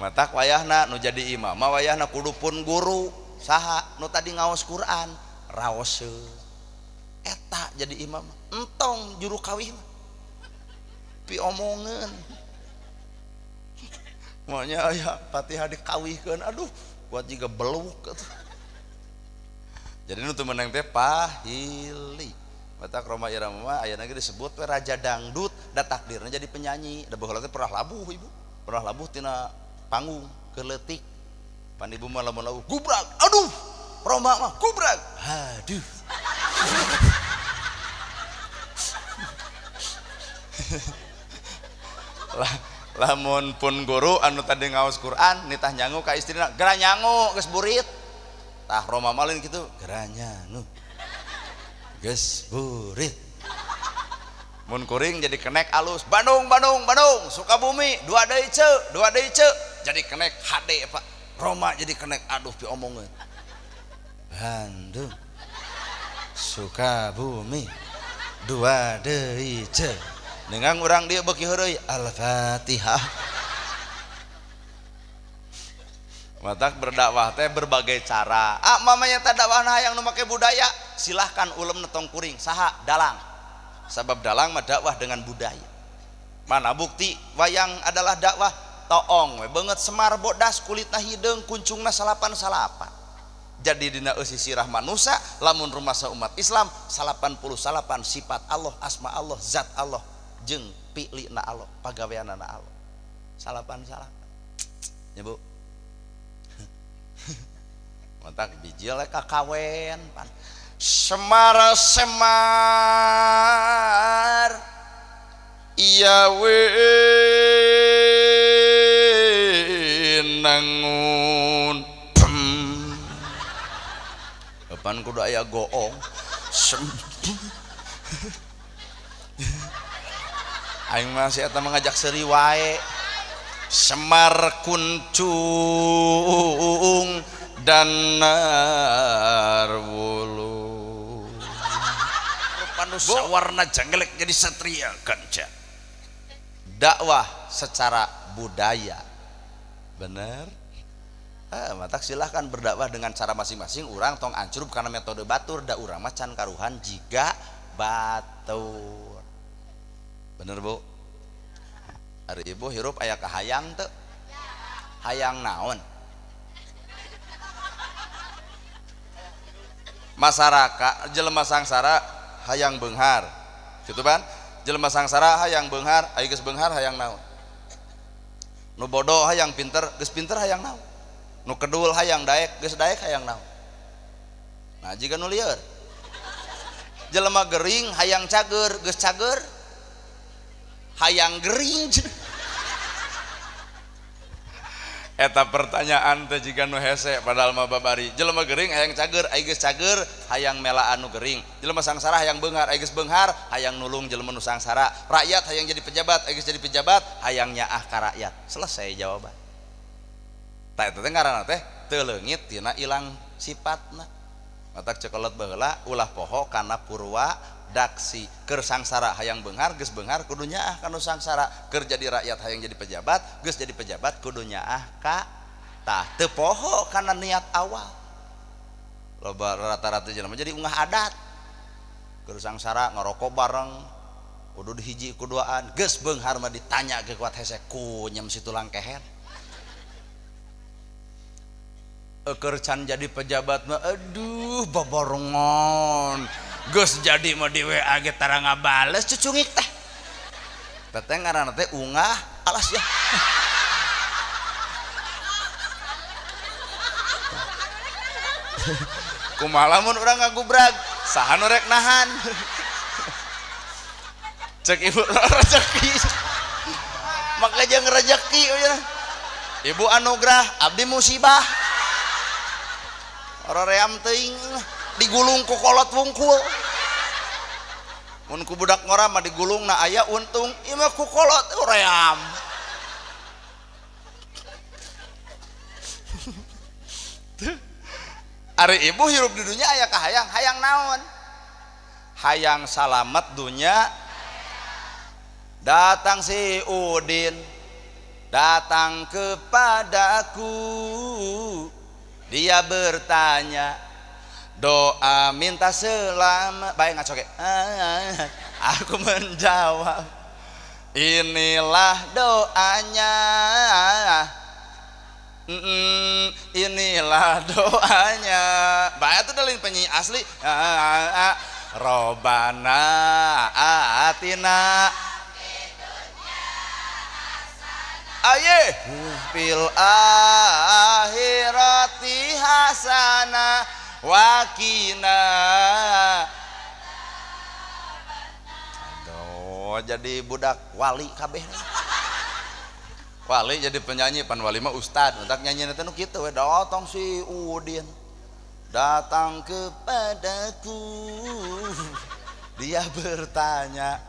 Matak wayahna nu jadi imam mah wayahna kudu pun guru saha nu tadi ngaos Quran raoseun. Eta jadi imam entong juru kawih mah piomongeun. Maunya aya Fatihah dikawihkeun aduh kuat jiga beluk atuh. Jadi nu teu meunang teh pahili. Matak Rhoma Irama mah ayeuna ge disebut we raja dangdut da takdirna jadi penyanyi. Da baheula teh pernah labuh ibu, pernah labuh tina panggung keur leutik. Pan ibu mah lamun labuh gubrak, aduh Rhoma mah gubrak, aduh. Lamun pun guru anu tadi ngaos Quran nitah nyangu ka istrina geura nyangu geus burit. Tah Rhoma mah lain kitu geura nyangu geus burit. Mun kuring jadi kenek alus Bandung Bandung Bandung Sukabumi dua deui ceu dua deui ceu jadi kenek HD Pak. Rhoma jadi kenek aduh piomongeun. Bandung Sukabumi dua deui ceu. Dengan urang dia beuki heureuy Al-Fatihah. Matak berdakwah teh berbagai cara. Ah mamanya teh dakwahna hayang nu make budaya, silahkan ulem netong kuring saha dalang. Sabab dalang mah dakwah dengan budaya. Mana bukti wayang adalah dakwah? Toong we beungeut Semar bodas kulitna hideung kuncungna salapan-salapan. Jadi dina eusi sirah manusa lamun rumasa umat Islam 88 sifat Allah, asma Allah, zat Allah jeung pi'lina Allah, pagaweanana Allah. Salapan-salapan. Ya Bu. Matak bijil kakawen pan. Semar semar iya wenangun. Depan kudu aya goong. Aing mah si eta mengajak seuri wae. Semar kuncung dan narwulu. Rupanu sawarna janggelek jadi satria kanca. Dakwah secara budaya. Bener? Matak silahkan berdakwah dengan cara masing-masing. Urang tong ancrub karena metode batur, da urang mah can karuhan jiga batur. Bener Bu? Ari ibu hirup aya kahayang teu? Hayang naon? Masyarakat jelema sangsara hayang beunghar. Kitu pan? Jelema sangsara hayang beunghar, aya geus beunghar hayang naon? Nu bodoh hayang pinter, geus pinter hayang naon? Nu kedul hayang daek, geus daek hayang naon? Nah jiga nu lieur. Jelema gering hayang cager, geus cager hayang gering. Eta pertanyaan teh jiga nu hese padahal mah babari. Jelema gering hayang cager, ai geus cager hayang melaan nu gering. Jelema sangsara hayang beunghar, ai geus beunghar hayang nulung jelema nu sangsara. Rakyat hayang jadi pejabat, ai geus jadi pejabat hayang nyaah ka rakyat. Selesai jawaban. Tah eta teh ngaranna teh teu leungit tina ilang sifatna. Matak cekolot baheula ulah poho kana purwa daksi. Keur sangsara hayang beunghar, geus beunghar kudu nyaah ka nu sangsara. Keur jadi rakyat hayang jadi pejabat, geus jadi pejabat kudu nyaah ka tah teu poho kana niat awal. Loba rata-rata jelema jadi ungah adat. Keur sangsara ngarokok bareng kudu dihiji kuduaan, geus beunghar mah ditanya ge kuat hese kunyem si tulang keher. Keur can jadi pejabat mah aduh babarengan. Geus jadi mah di WA ge tara ngabales cucungik teh. Teh ngaranna teh ungah alas ya. Kumaha lamun urang ngagubrag, saha nu rek nahan? Cek ibu rezeki. Maka jeung rezeki ibu anugerah, abdi musibah. Roream teuing digulung ku kolot wungkul. Mun ku budak ngora mah digulungna aya untung, ieu mah ku kolot ream. Ari ibu hirup di dunya aya kahayang, hayang naon? Hayang salamet dunya. Datang si Udin, datang kepadaku. Dia bertanya, doa minta selamat. Baik ngaco ke. Aku menjawab, inilah doanya. Inilah doanya. Baik itu dalin penyanyi asli. Robana atina aye fil akhirati hasana wakina. Aduh, jadi budak wali kabeh. Wali jadi penyanyi, pan wali mah ustad, entak nyanyi teh nu kitu we. Datang si Udin, datang kepadaku. Dia bertanya,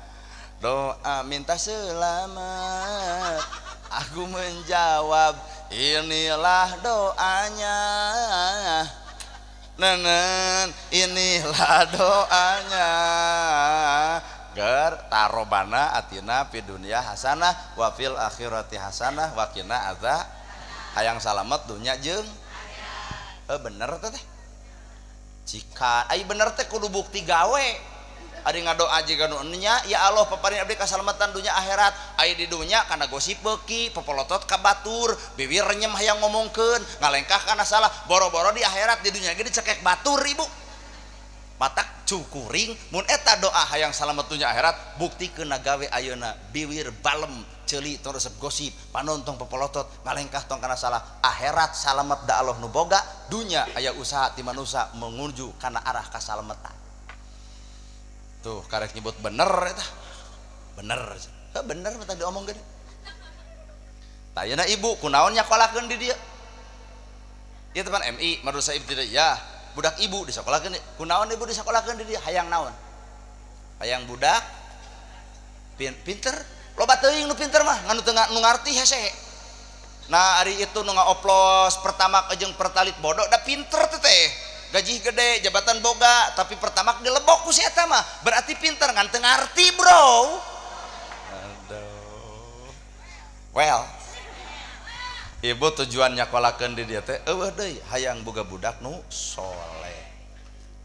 doa minta selamat. Aku menjawab, inilah doanya. Nenen, inilah doanya. Ger tarobana atina fid dunya hasanah wa fil akhirati hasanah wa qina adza. Hayang salamet dunya jeung bener teh. Jika ai bener teh kudu bukti gawe. Ari ngadoa jiga nu nya, ya Allah paparin abdi kasalamatan dunya akhirat. Ai di dunya kana gosip beuki, popolotot ka batur, bibir renyem hayang ngomongkeun, ngalengkah kana salah, boro-boro di akhirat di dunya ge dicekek batur ibu. Matak cukuring mun eta doa hayang salamet dunya akhirat, buktikeun gawe ayeuna biwir balem, ceuli tong resep gosip, panon tong popolotot, ngalengkah tong kana salah. Akhirat salamet da Allah nu boga, dunya aya usaha ti manusa menuju kana arah kasalametan. Tuh karek nyebut bener eta. Bener. Heh bener mah tadi diomongkeun. Tah ayeuna ibu kunaon nyakolakeun di dieu? Ieu teh pan MI Madrasah Ibtidaiyah, budak ibu disakolakeun. Kunaon ibu disakolakeun di dieu? Hayang naon? Hayang budak pinter. Loba teuing nu pinter mah ngan teu nu ngarti hese. Nah ari itu nu ngaoplos pertama jeung pertalit bodoh da pinter teh teh. Gaji gede, jabatan boga, tapi pertama dilebok ku si eta mah, berarti pinter ngan teu ngarti, bro. Aduh. Well, ibu tujuan nyakolakeun di dieu teh eueuh deui hayang boga budak nu soleh.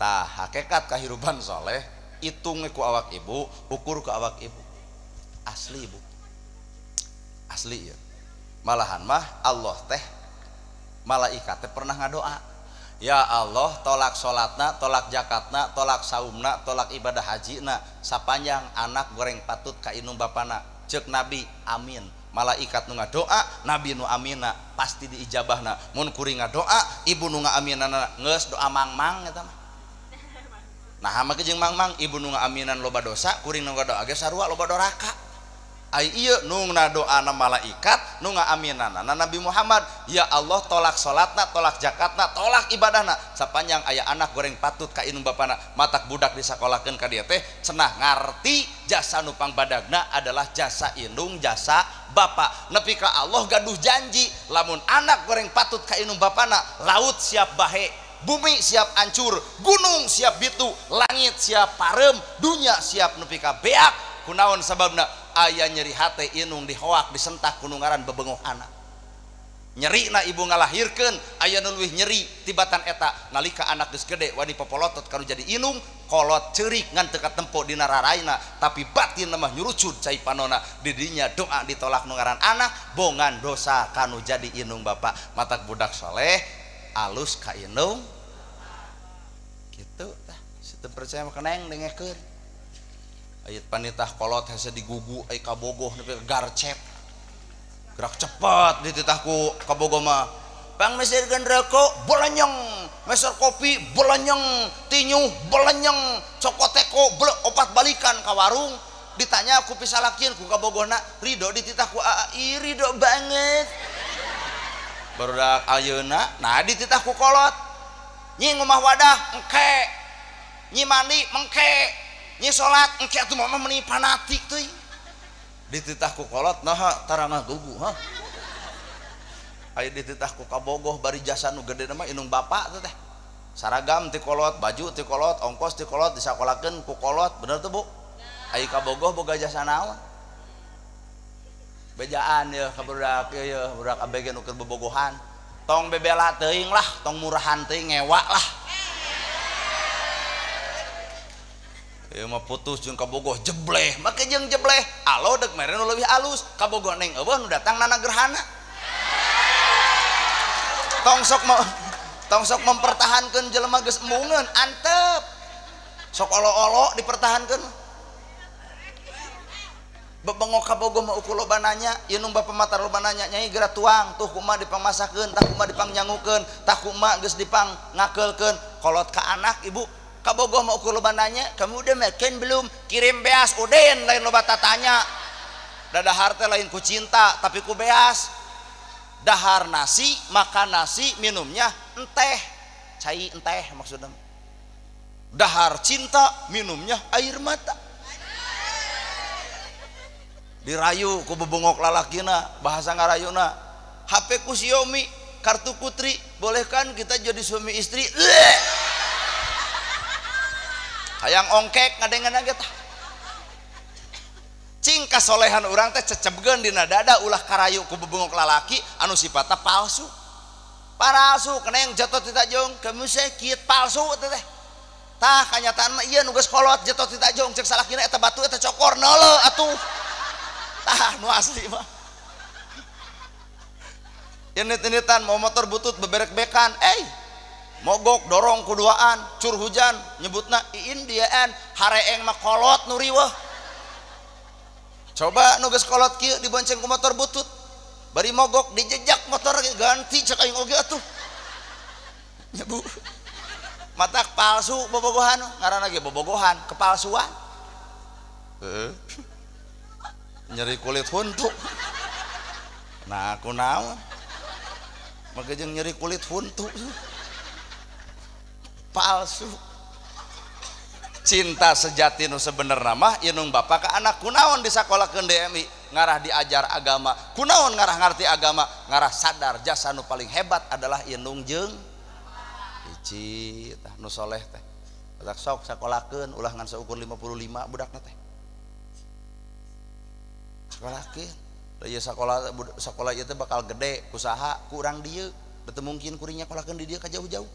Tah hakikat kahirupan soleh hitung ku awak ibu, ukur ku awak ibu. Asli ibu. Asli ya. Malahan mah Allah teh malaikat teh pernah ngadoa. Ya Allah, tolak sholatna, tolak zakatna, tolak saumna, tolak ibadah hajina, sapanjang anak goreng patut ka inum bapana. Cek Nabi, amin. Malaikat nu ngadoa, Nabi nu amina, pasti diijabahna. Mun kuring ngadoa, ibu nu ngaaminana, geus doa mangmang eta mah. Nah make jeung mang-mang ibu nu ngaaminan loba dosa kuring nu ngadoa ge sarua loba doraka. Ai ieu nu ngadoana malaikat nu ngaaminanana Nabi Muhammad, ya Allah tolak salatna, tolak zakatna, tolak ibadahna sapanjang aya anak goreng patut ka indung bapana. Matak budak disakolakeun ka dieu teh cenah ngarti jasa nu pangbadagna adalah jasa indung, jasa bapa. Nepi ka Allah gaduh janji lamun anak goreng patut ka indung bapana, laut siap bahe, bumi siap hancur, gunung siap bitu, langit siap parem, dunia siap nepi ka beak. Kunaon sababna? Aya nyeri hate inung dihoak disentak ku nu ngaran bebengoh anak. Nyerina ibu ngalahirkeun aya nu leuwih nyeri tibatan eta nalika anak geus gede wani popolotot kanu jadi inung kolot ceurik ngan teu katempo dina raraina tapi batin mah nyurucud cai panona. Didinya doa ditolak nu ngaran anak bongan dosa kanu jadi inung bapak. Matak budak soleh alus ka inung gitu tah. Situ percaya mah keneng dengekeun. Ayat panitah kolot hese digugu ai kabogoh nepi garcep. Gerak cepat dititah ku kabogoh mah. Pang meserkeun rokok bolenyeng, meser kopi bolenyeng, tinyuh bolenyeng, cokoteko blek opat balikan ka warung. Ditanya ku pisalakieun ku kabogohna, ridho dititah ku aa, ridho banget. Barudak ayeuna nah dititah ku kolot. Nyi ngomah wadah engke, nyi mandi mengke, nyi salat engke atuh mah meuni fanatik teuing. Dititah ku kolot naha tara ngagugu ha. Aya dititah ku kabogoh bari jasa nu gede mah indung bapak teh. Saragam ti kolot, baju ti kolot, ongkos ti kolot, disakolakeun ku kolot, bener tuh Bu? Aya kabogoh boga jasa naon? Bejaan ye ka budak ieu budak ABG nu keur bobogohan. Tong bebela teuing lah, tong murahan teuing ngewa lah. Ieu mah putus jeung kabogoh jebleh, make jeung jebleh. Alo deuk mere nu leuwih alus, kabogoh neng eueuh nu datang nana gerhana. Tong sok mempertahankeun jelema geus embungeun, antep. Sok olo-olo dipertahankeun. Bebengok kabogoh mah ukur loba nanya, ieu nu bapa matar loba nanya, nyai geura tuang, tuh kumaha dipangmasakeun, tah kumaha dipangnyangukeun, tah kumaha geus dipang ngakeulkeun. Kolot ka anak ibu, kabogoh mah ukur loba nanya, kamu udah makan belum? Kirim beas uden lain loba tatanya. Dadahar teh lain ku cinta tapi ku beas. Dahar nasi, makan nasi, minumnya enteh. Cai enteh maksudnya. Dahar cinta, minumnya air mata. Dirayu ku bebengok lalakina, bahasa ngarayuna. HP ku Xiaomi, kartu putri, bolehkan kita jadi suami istri? Hayang ongkek ngadengan ge tah. Cing kasolehan urang teh cecebgeun dina dada ulah karayu ku bebengok lalaki anu sifatna palsu. Palsu keneng jatuh ti tajong, kamu sakit palsu teh teh. Tah kanyataan mah ieu nu geus kolot jatuh ti tajong cek salakina eta batu eta cokor neuleuh atuh. Tah nu asli mah. Init-initan mau motor butut beberek-bekan, mogok dorong kuduaan, cur hujan nyebutna Indiaan, hareeng mah kolot nu riweuh. Coba nu geus kolot kieu dibonceng ku motor butut, bari mogok dijejak motor ganti cek aing oge atuh. Nya Bu. Matak palsu bobogohan, ngaranna ge bobogohan, kepalsuan. Heeh. Nyeri kulit huntu. Nah, kunaon? Make jeung nyeri kulit huntu. Palsu. Cinta sejati nu sebenerna mah indung bapa ka anak. Kunaon disakolakeun DMI? Ngarah diajar agama. Kunaon ngarah ngarti agama? Ngarah sadar jasa nu paling hebat adalah indung jeung hiji tah nu soleh teh. Batak sok sakolakeun ulah ngan saukur 55 budakna teh. Sakolakeun. Da ieu sakola ieu teh bakal gede kusaha ku urang dieu. Teu mungkin kuring nyakolakeun di dieu ka jauh-jauh.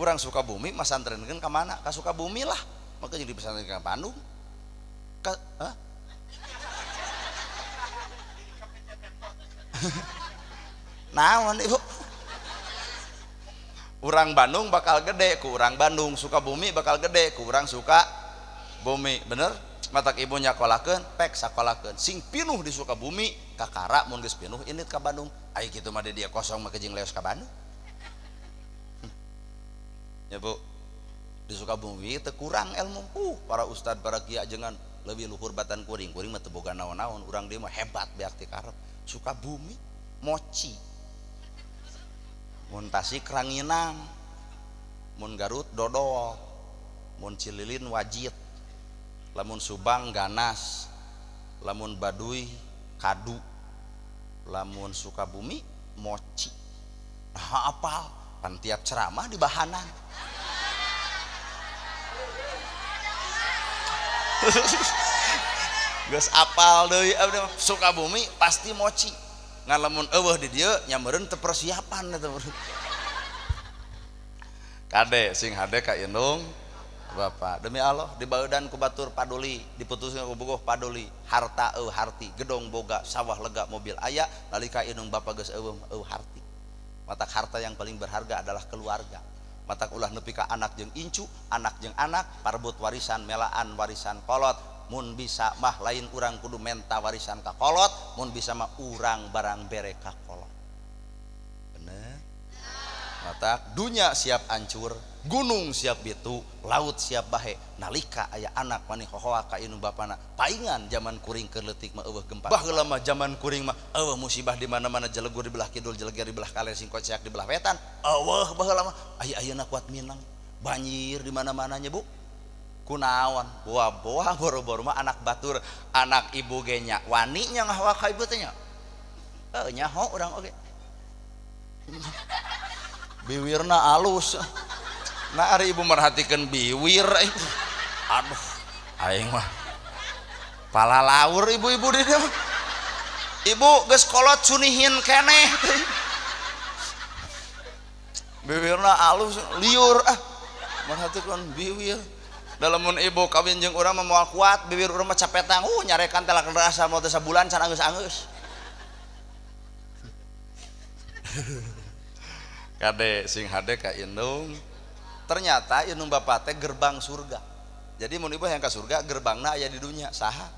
Urang Sukabumi masantrenkeun ka mana? Ka Sukabumi lah. Maka jadi pesantren ka Bandung. Ka hah? Naon ibu? Urang Bandung bakal gede ku urang Bandung, Sukabumi bakal gede ku urang Sukabumi. Bener? Matak ibu nyakolakeun, pek sakolakeun. Sing pinuh di Sukabumi, kakara mun geus pinuh init ka Bandung. Ai kitu mah dia kosong mah jeung leos ka Bandung. Ya Bu, Di Sukabumi teu kurang ilmu. Para ustad para kiai ajengan leuwih luhur batan kuring, kuring mah teu boga naon-naon, urang dieu mah hebat beak ti karep. Sukabumi mochi. Mun Tasik ranginang, mun Garut dodol, mun Cililin wajit, lamun Subang ganas, lamun Baduy kadu, lamun Sukabumi mochi. Nah apal, pan tiap ceramah di bahanan. Geus apal deui Sukabumi pasti mochi. Ngan lamun eueuh di dieu nya meureun teu persiapan eta. Kade sing hade ka indung bapak, demi Allah dibaudan ku batur paduli, diputuskeun ku bogoh paduli, harta eueuh harti, gedong boga, sawah lega, mobil aya, nalika indung bapak geus eueuh eueuh harti. Matak harta yang paling berharga adalah keluarga. Matak ulah nepi ka anak jeung incu, anak jeung anak, parbut warisan, melaan warisan kolot. Mun bisa mah lain urang kudu menta warisan ka kolot, mun bisa mah urang barang bere ka kolot. Bener? Matak dunya siap hancur, gunung siap bitu, laut siap bahe. Nalika aya anak wani hohoa ka indung bapana, paingan zaman kuring keur leutik mah eueuh gempa. Baheula mah zaman kuring mah eueuh musibah di mana-mana, jelegur di belah kidul, jeleger di belah kaler, singkoceak di belah wetan. Eueuh baheula mah aya ayeuna kuat minang, banjir di mana-mananya Bu. Kunaon boa-boa boro-boro mah anak batur, anak ibu ge nya wani nya ngahawa ka ibu teh nya. Heuh nyaho urang oge. Biwirna alus. Nah ari ibu merhatikeun biwir ibu. Aduh, aing mah palalaur ibu-ibu di dieu. Ibu geus kolot sunihin keneh. Biwirna alus liur ah. Merhatikeun biwir. Dalamun ibu kawin jeung urang mah moal kuat, bibir urang mah capetang, nyarekan teh lakeun rasa moal teh sabulan can anggeus-anggeus. Kade sing hade ka indung. Ternyata indung bapak teh gerbang surga. Jadi mun ibu yang ka surga gerbangna aya di dunya saha?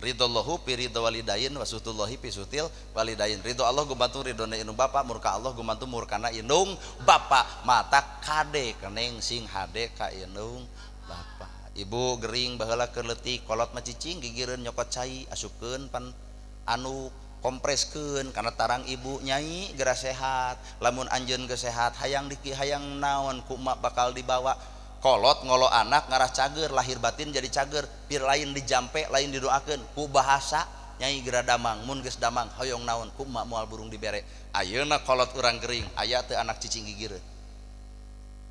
Ridallahu fi ridha walidain wa sutullahi fi sutil walidain. Ridho Allah gumantung ridhona indung bapak, murka Allah gumantung murkana indung bapak. Mata kade keneng sing hade ka indung bapak. Ibu gering baheula keur leutik kolot mah cicing gigireun nyokot cai asupkeun pan anu kompreskeun kana tarang ibu nyai geura sehat. Lamun anjeun geus sehat hayang diki hayang naon ku emak bakal dibawa. Kolot ngolo anak ngarah cager, lahir batin jadi cager, pir lain dijampe lain didoakeun ku bahasa nyai geura damang. Mun geus damang hoyong naon ku emak moal burung dibere. Ayeuna kolot urang gering aya teu anak cicing gigireun.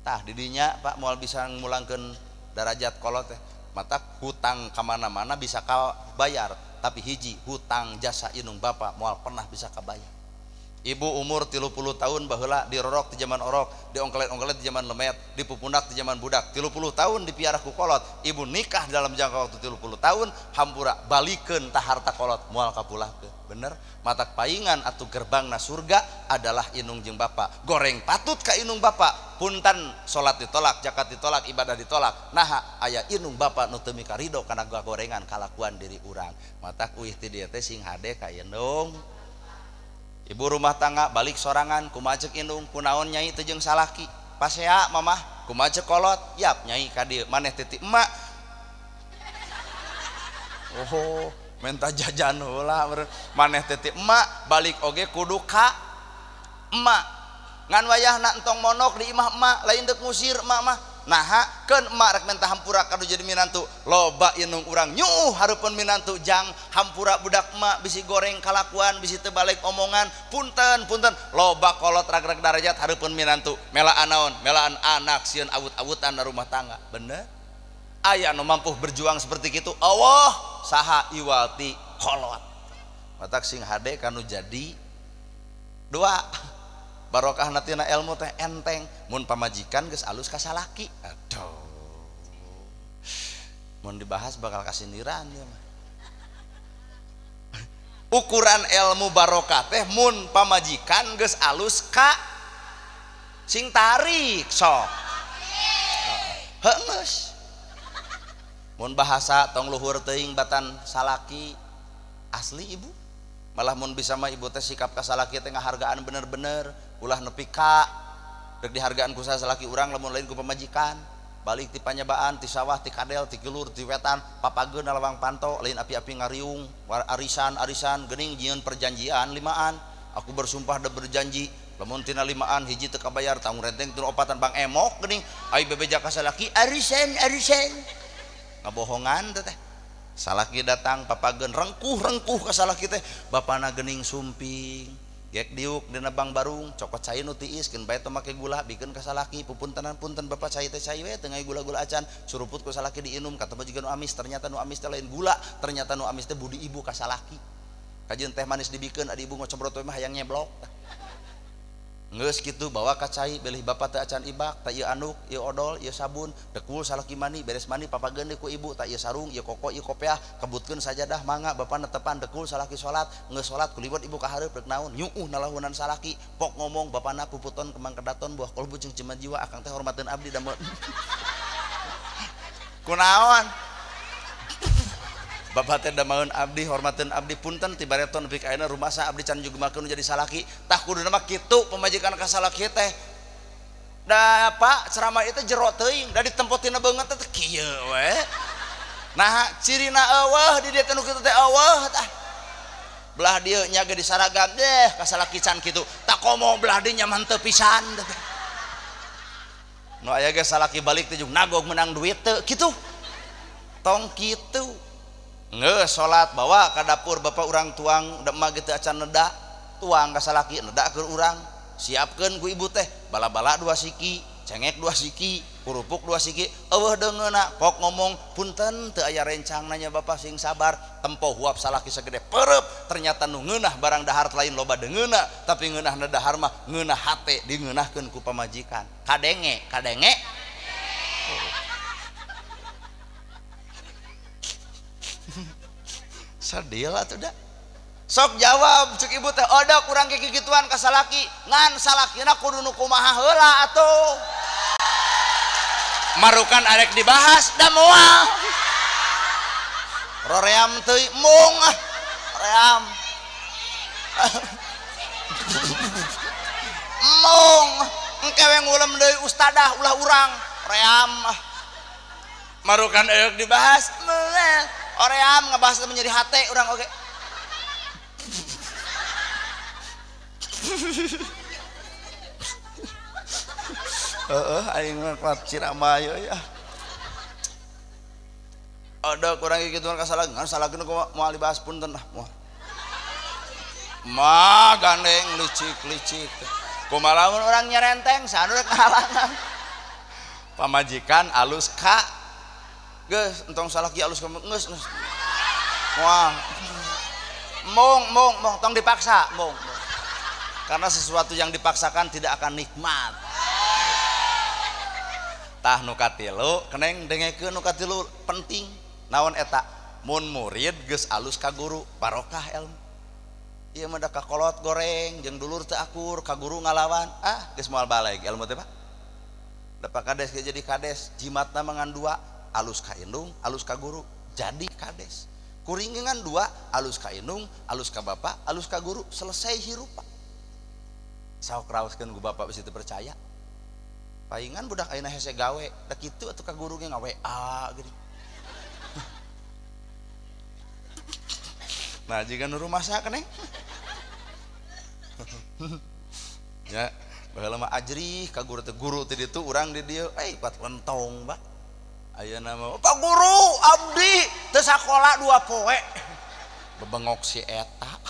Tah didinya Pak moal bisa ngulangkeun darajat kolot teh. Mata hutang kamana-mana bisa kabayar, tapi hiji hutang jasa indung bapak moal pernah bisa kabayar. Ibu umur 30 tahun baheula dirorok di zaman orok, diongkelet-ongkelet di zaman lemet, dipupundak di zaman budak. 30 tahun dipiara ku kolot. Ibu nikah dalam jangka waktu 30 tahun, hampura balikeun tah harta kolot moal kapulahkeun. Bener? Matak paingan atau gerbangna surga adalah indung jeung bapak. Goreng patut ka indung bapak. Punten salat ditolak, zakat ditolak, ibadah ditolak. Naha aya indung bapak nu teu mikarido kana gorengan kalakuan diri urang. Matak uih ti dieu teh sing hade ka indung. Ibu rumah tangga balik sorangan kumaha ceuk indung, kunaon nyai teu jeung salaki. Pasea mamah kumaha ceuk kolot, yap nyai ka dieu maneh teh ti emak. Oh, menta jajan heula maneh teh ti emak, balik oge kudu ka emak. Ngan wayahna entong monok di imah emak, lain deuk ngusir emak mah. Naha keun emak rek menta hampura kadu jadi minantu. Loba indung urang nyuuh hareupeun minantu jang hampura budak emak bisi goreng kalakuan bisi teu balik omongan punten punten. Loba kolot ragrag darajat hareupeun minantu melaan naon melaan anak sieun awut-awutan na rumah tangga. Bener? Aya nu mampu berjuang seperti kitu Allah saha iwalti kolot. Matak sing hade kanu jadi dua barokah natina ilmu teh enteng mun pamajikan geus alus ka salaki. Aduh. Mun dibahas bakal kasindiran ieu mah. Ukuran ilmu barokah teh mun pamajikan geus alus ka sing tarik sok. Heuh geus. Mun bahasa tong luhur teuing batan salaki asli ibu. Malah mun bisa mah ibu teh sikap ka salaki teh ngahargaan bener-bener, ulah nepi ka rek dihargaan ku salaki urang lamun lain ku pamajikan. Balik ti panyabaan ti sawah ti kadel ti gelur ti wetan papageun lawang panto lain api-api ngariung arisan-arisan geuning jieun perjanjian limaan. Aku bersumpah dan berjanji lamun tina limaan hiji teu kabayar tanggung renteng tinu opatan bang emok geuning ai bebeja ka salaki arisan arisan ngabohongan teh. Salaki datang papageun rengkuh-rengkuh ka salaki teh bapana geuning sumping gek diuk dina bang barung cokot cai nu tiis keun bae teu make gula bikeun ka salaki pupuntenan punten bapak cai teh cai we teu gula-gula acan suruput ku salaki diinum katema jiga nu amis ternyata nu amis teh lain gula ternyata nu amis teh budi ibu ka salaki kajeun teh manis dibikeun adi ibu ngocobrot we mah hayang nyeblok. Geus kitu bawa ka cai belih bapak teu acan ibak ta ieu anduk ieu odol ieu sabun dekul salaki mandi beres mandi papageun deui ku ibu ta ieu sarung ieu koko ieu kopeah kebutkeun sajadah mangga bapak netepan dekul salaki salat geus salat kuliwat ibu ka hareup rek naon nyuuh nalahunan salaki pok ngomong bapana puputon kembang kedaton buah kolbu jeung ciman jiwa akang teh hormateun abdi da kunaon bapak teh damaeun abdi hormateun abdi punten ti bareton nepi ka ayeuna rumasa abdi can jugemakeun jadi salaki tah kuduna mah kitu pamajikan ka salaki teh da pak ceramah itu jero teuing da ditempotina beungeut teh kieu we nah cirina eueuh di dieu teh nu kitu teh eueuh tah belah dieu nya ge disaragam deh ka salaki can kitu tah komo belah dieu nyaman teu pisan nu aya ge salaki balik teh jeung nagog menang duit teu kitu tong kitu. Nge salat bawa ke dapur bapak urang tuang demag gitu acan neda tuang ka salaki neda keur urang siapkeun ku ibu teh bala-bala dua siki cengek dua siki kerupuk dua siki eueuh deungeuna pok ngomong punten teu aya rencang nanya bapak sing sabar tempo huap salaki segede perep ternyata nu ngeunah barang dahar lain loba deungeuna tapi ngeunahna dahar mah ngeunah hate dingeunahkeun ku pamajikan kadenge kadenge. Sedih lah tuh dah. Sok jawab cek ibu teh oda kurang kayak gituan ka salaki ngan salakina kudu nu kumaha heula atuh. Marukan arek dibahas da moal. Roream teuing mung ah. Ream. Mung engke we ngulem deui ustadah ulah urang ream ah. Marukan arek dibahas moal. Oream ngebahas menjadi hate orang oke. Heeh aing mah kuat ceramah ieu ya. Ada kurang gituan ka salah ngan salahkeun moal dibahas punten ah moal. Mah gandeng licik-licik. Kumaha lamun urang nyerenteng sanu rek ngahalangan. Pamajikan alus ka geus entong salaki alus ka geus geus. Moal. Mung mung mung tong dipaksa, mung. Karena sesuatu yang dipaksakan tidak akan nikmat. Tah nu katilu, keneng dengekeun nu katilu penting. Naon eta? Mun murid geus alus ka guru, barokah ilmu. Ieu mah da kakolot goreng jeung dulur teu akur, ka guru ngalawan. Ah, geus moal baleg ilmu teh, Pak. Da Pak Kades ge jadi kades, jimatna mah ngan dua, alus ka indung, alus ka guru, jadi kades. Kuring ngan dua, alus ka indung, alus ka bapak, alus ka guru, selesai hirup, Pak. Saok raoskeun ku bapak bisi teu percaya. Paingan budak ayeuna hese gawe, da kitu atuh ka guru ge nga-WA geuning. Nah, jika nu rumasa keneng. Ya, baheula mah ajrih ka guru teh guru teh ditu urang di dieu, eh kuat lentong, Pak. Ayeuna mah, "Pak guru, abdi teu sakola 2 poe." Bebengok si eta.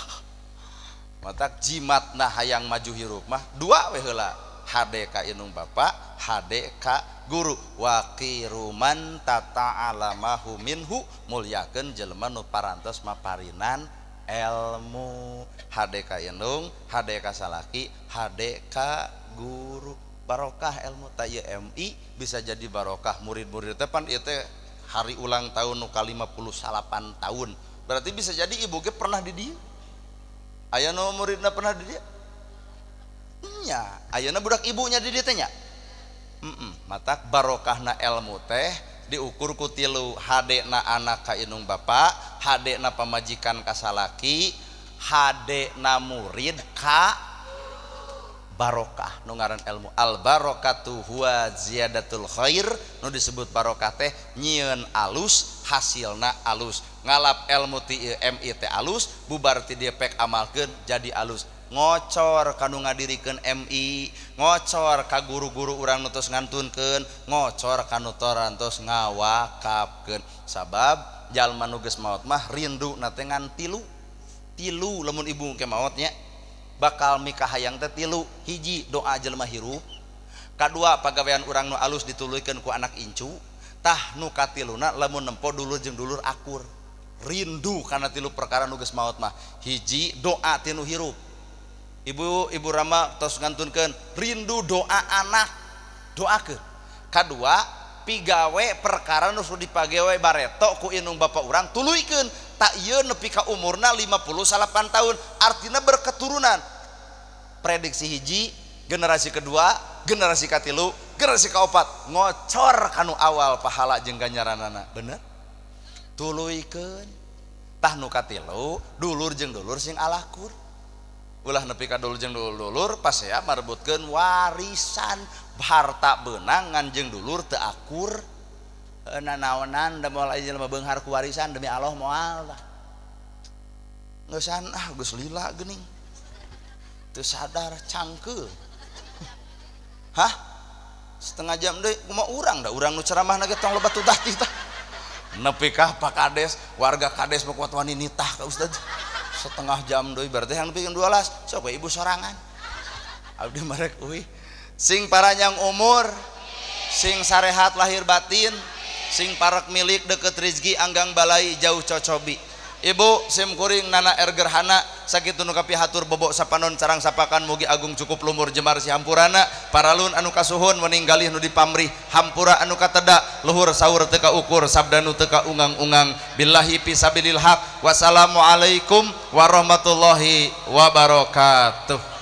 Matak jimatna hayang maju hirup mah dua we heula. HD ka indung bapak, HD ka guru. Waqiruman tata'alamahu minhu, mulyakeun jelema nu parantos maparinan ilmu. HD ka indung, HD ka salaki, HD ka guru. Barokah ilmu ta ieu MI bisa jadi barokah murid-murid teh pan ieu teh hari ulang tahun nu ka-58 tahun. Berarti bisa jadi ibu ge pernah di dieu. Aya nu muridna pernah di dieu? Nya, ayeuna budak ibunya di dieu teh nya. Matak barokahna ilmu teh diukur ku tilu, HD na anak ka indung bapak, HD na pamajikan ka salaki, HD na murid ka Barokah nu ngaran ilmu. Al barokatu huwa ziyadatul khair, nu disebut barokah teh nyieun alus hasilna alus. Ngalap ilmu ti MI teh alus, bubar ti dieu pek amalkeun jadi alus. Ngocor ka nu ngadirikeun MI, ngocor ka guru-guru urang nu tos ngantunkeun, ngocor ka nu torantos ngawakafkeun. Sabab jalma nu geus maot mah rindu na teh ngan tilu. Tilu lamun ibu ke maotnya bakal mikahayang teh tilu. Hiji doa jelema hirup, kadua pagawean urang nu alus dituluykeun ku anak incu, tah nu katiluna lamun nempo dulur jeung dulur akur. Rindu kana tilu perkara nu geus maot mah. Hiji doa ti nu hirup. Ibu ibu Rama tos ngantunkeun rindu doa anak, doakeun. Kadua pigawe perkara nu dipagewe bareto ku inung bapak urang tuluykeun. Tak ieu nepi ka umurna 58 tahun, artinya berketurunan. Prediksi hiji, generasi kedua, generasi katilu, generasi kaopat, ngocor kanu awal pahala jeung ganjaranana. Bener? Tuluykeun. Tah nu katilu, dulur jeung dulur sing alakur. Ulah nepi ka dulur jeung dulur pas ya marebutkeun warisan harta beunang ngan jeung dulur teu akur. Nanaonan da moal aya jelema beunghar ku warisan demi Allah moal tah. Geusan ah geus lila geuning. Teu sadar cangkeul. Hah? Setengah jam deui kumaha urang da urang nu ceramahna ge tong loba tutah titah. Nepi ka Pak Kades, warga Kades mah kuat wani nitah ka ustaz. Setengah jam deui berarti yang nepi 12 sok we ibu sorangan. Abdi marek euy. Sing paranjang umur, sing sarehat lahir batin, sing parek milik deket rizki anggang balai jauh cocobi. Ibu sim kuring nana er gerhana sakitu nu kapihatur bobok sapanon carang sapakan mugi agung cukup lumur jemar si hampurana paralun anu kasuhun meninggalih nu dipamrih hampura anu kateda luhur sahur teu kaukur sabda nu teu kaungang-ungang billahi fisabilil haq. Wassalamualaikum warahmatullahi wabarakatuh.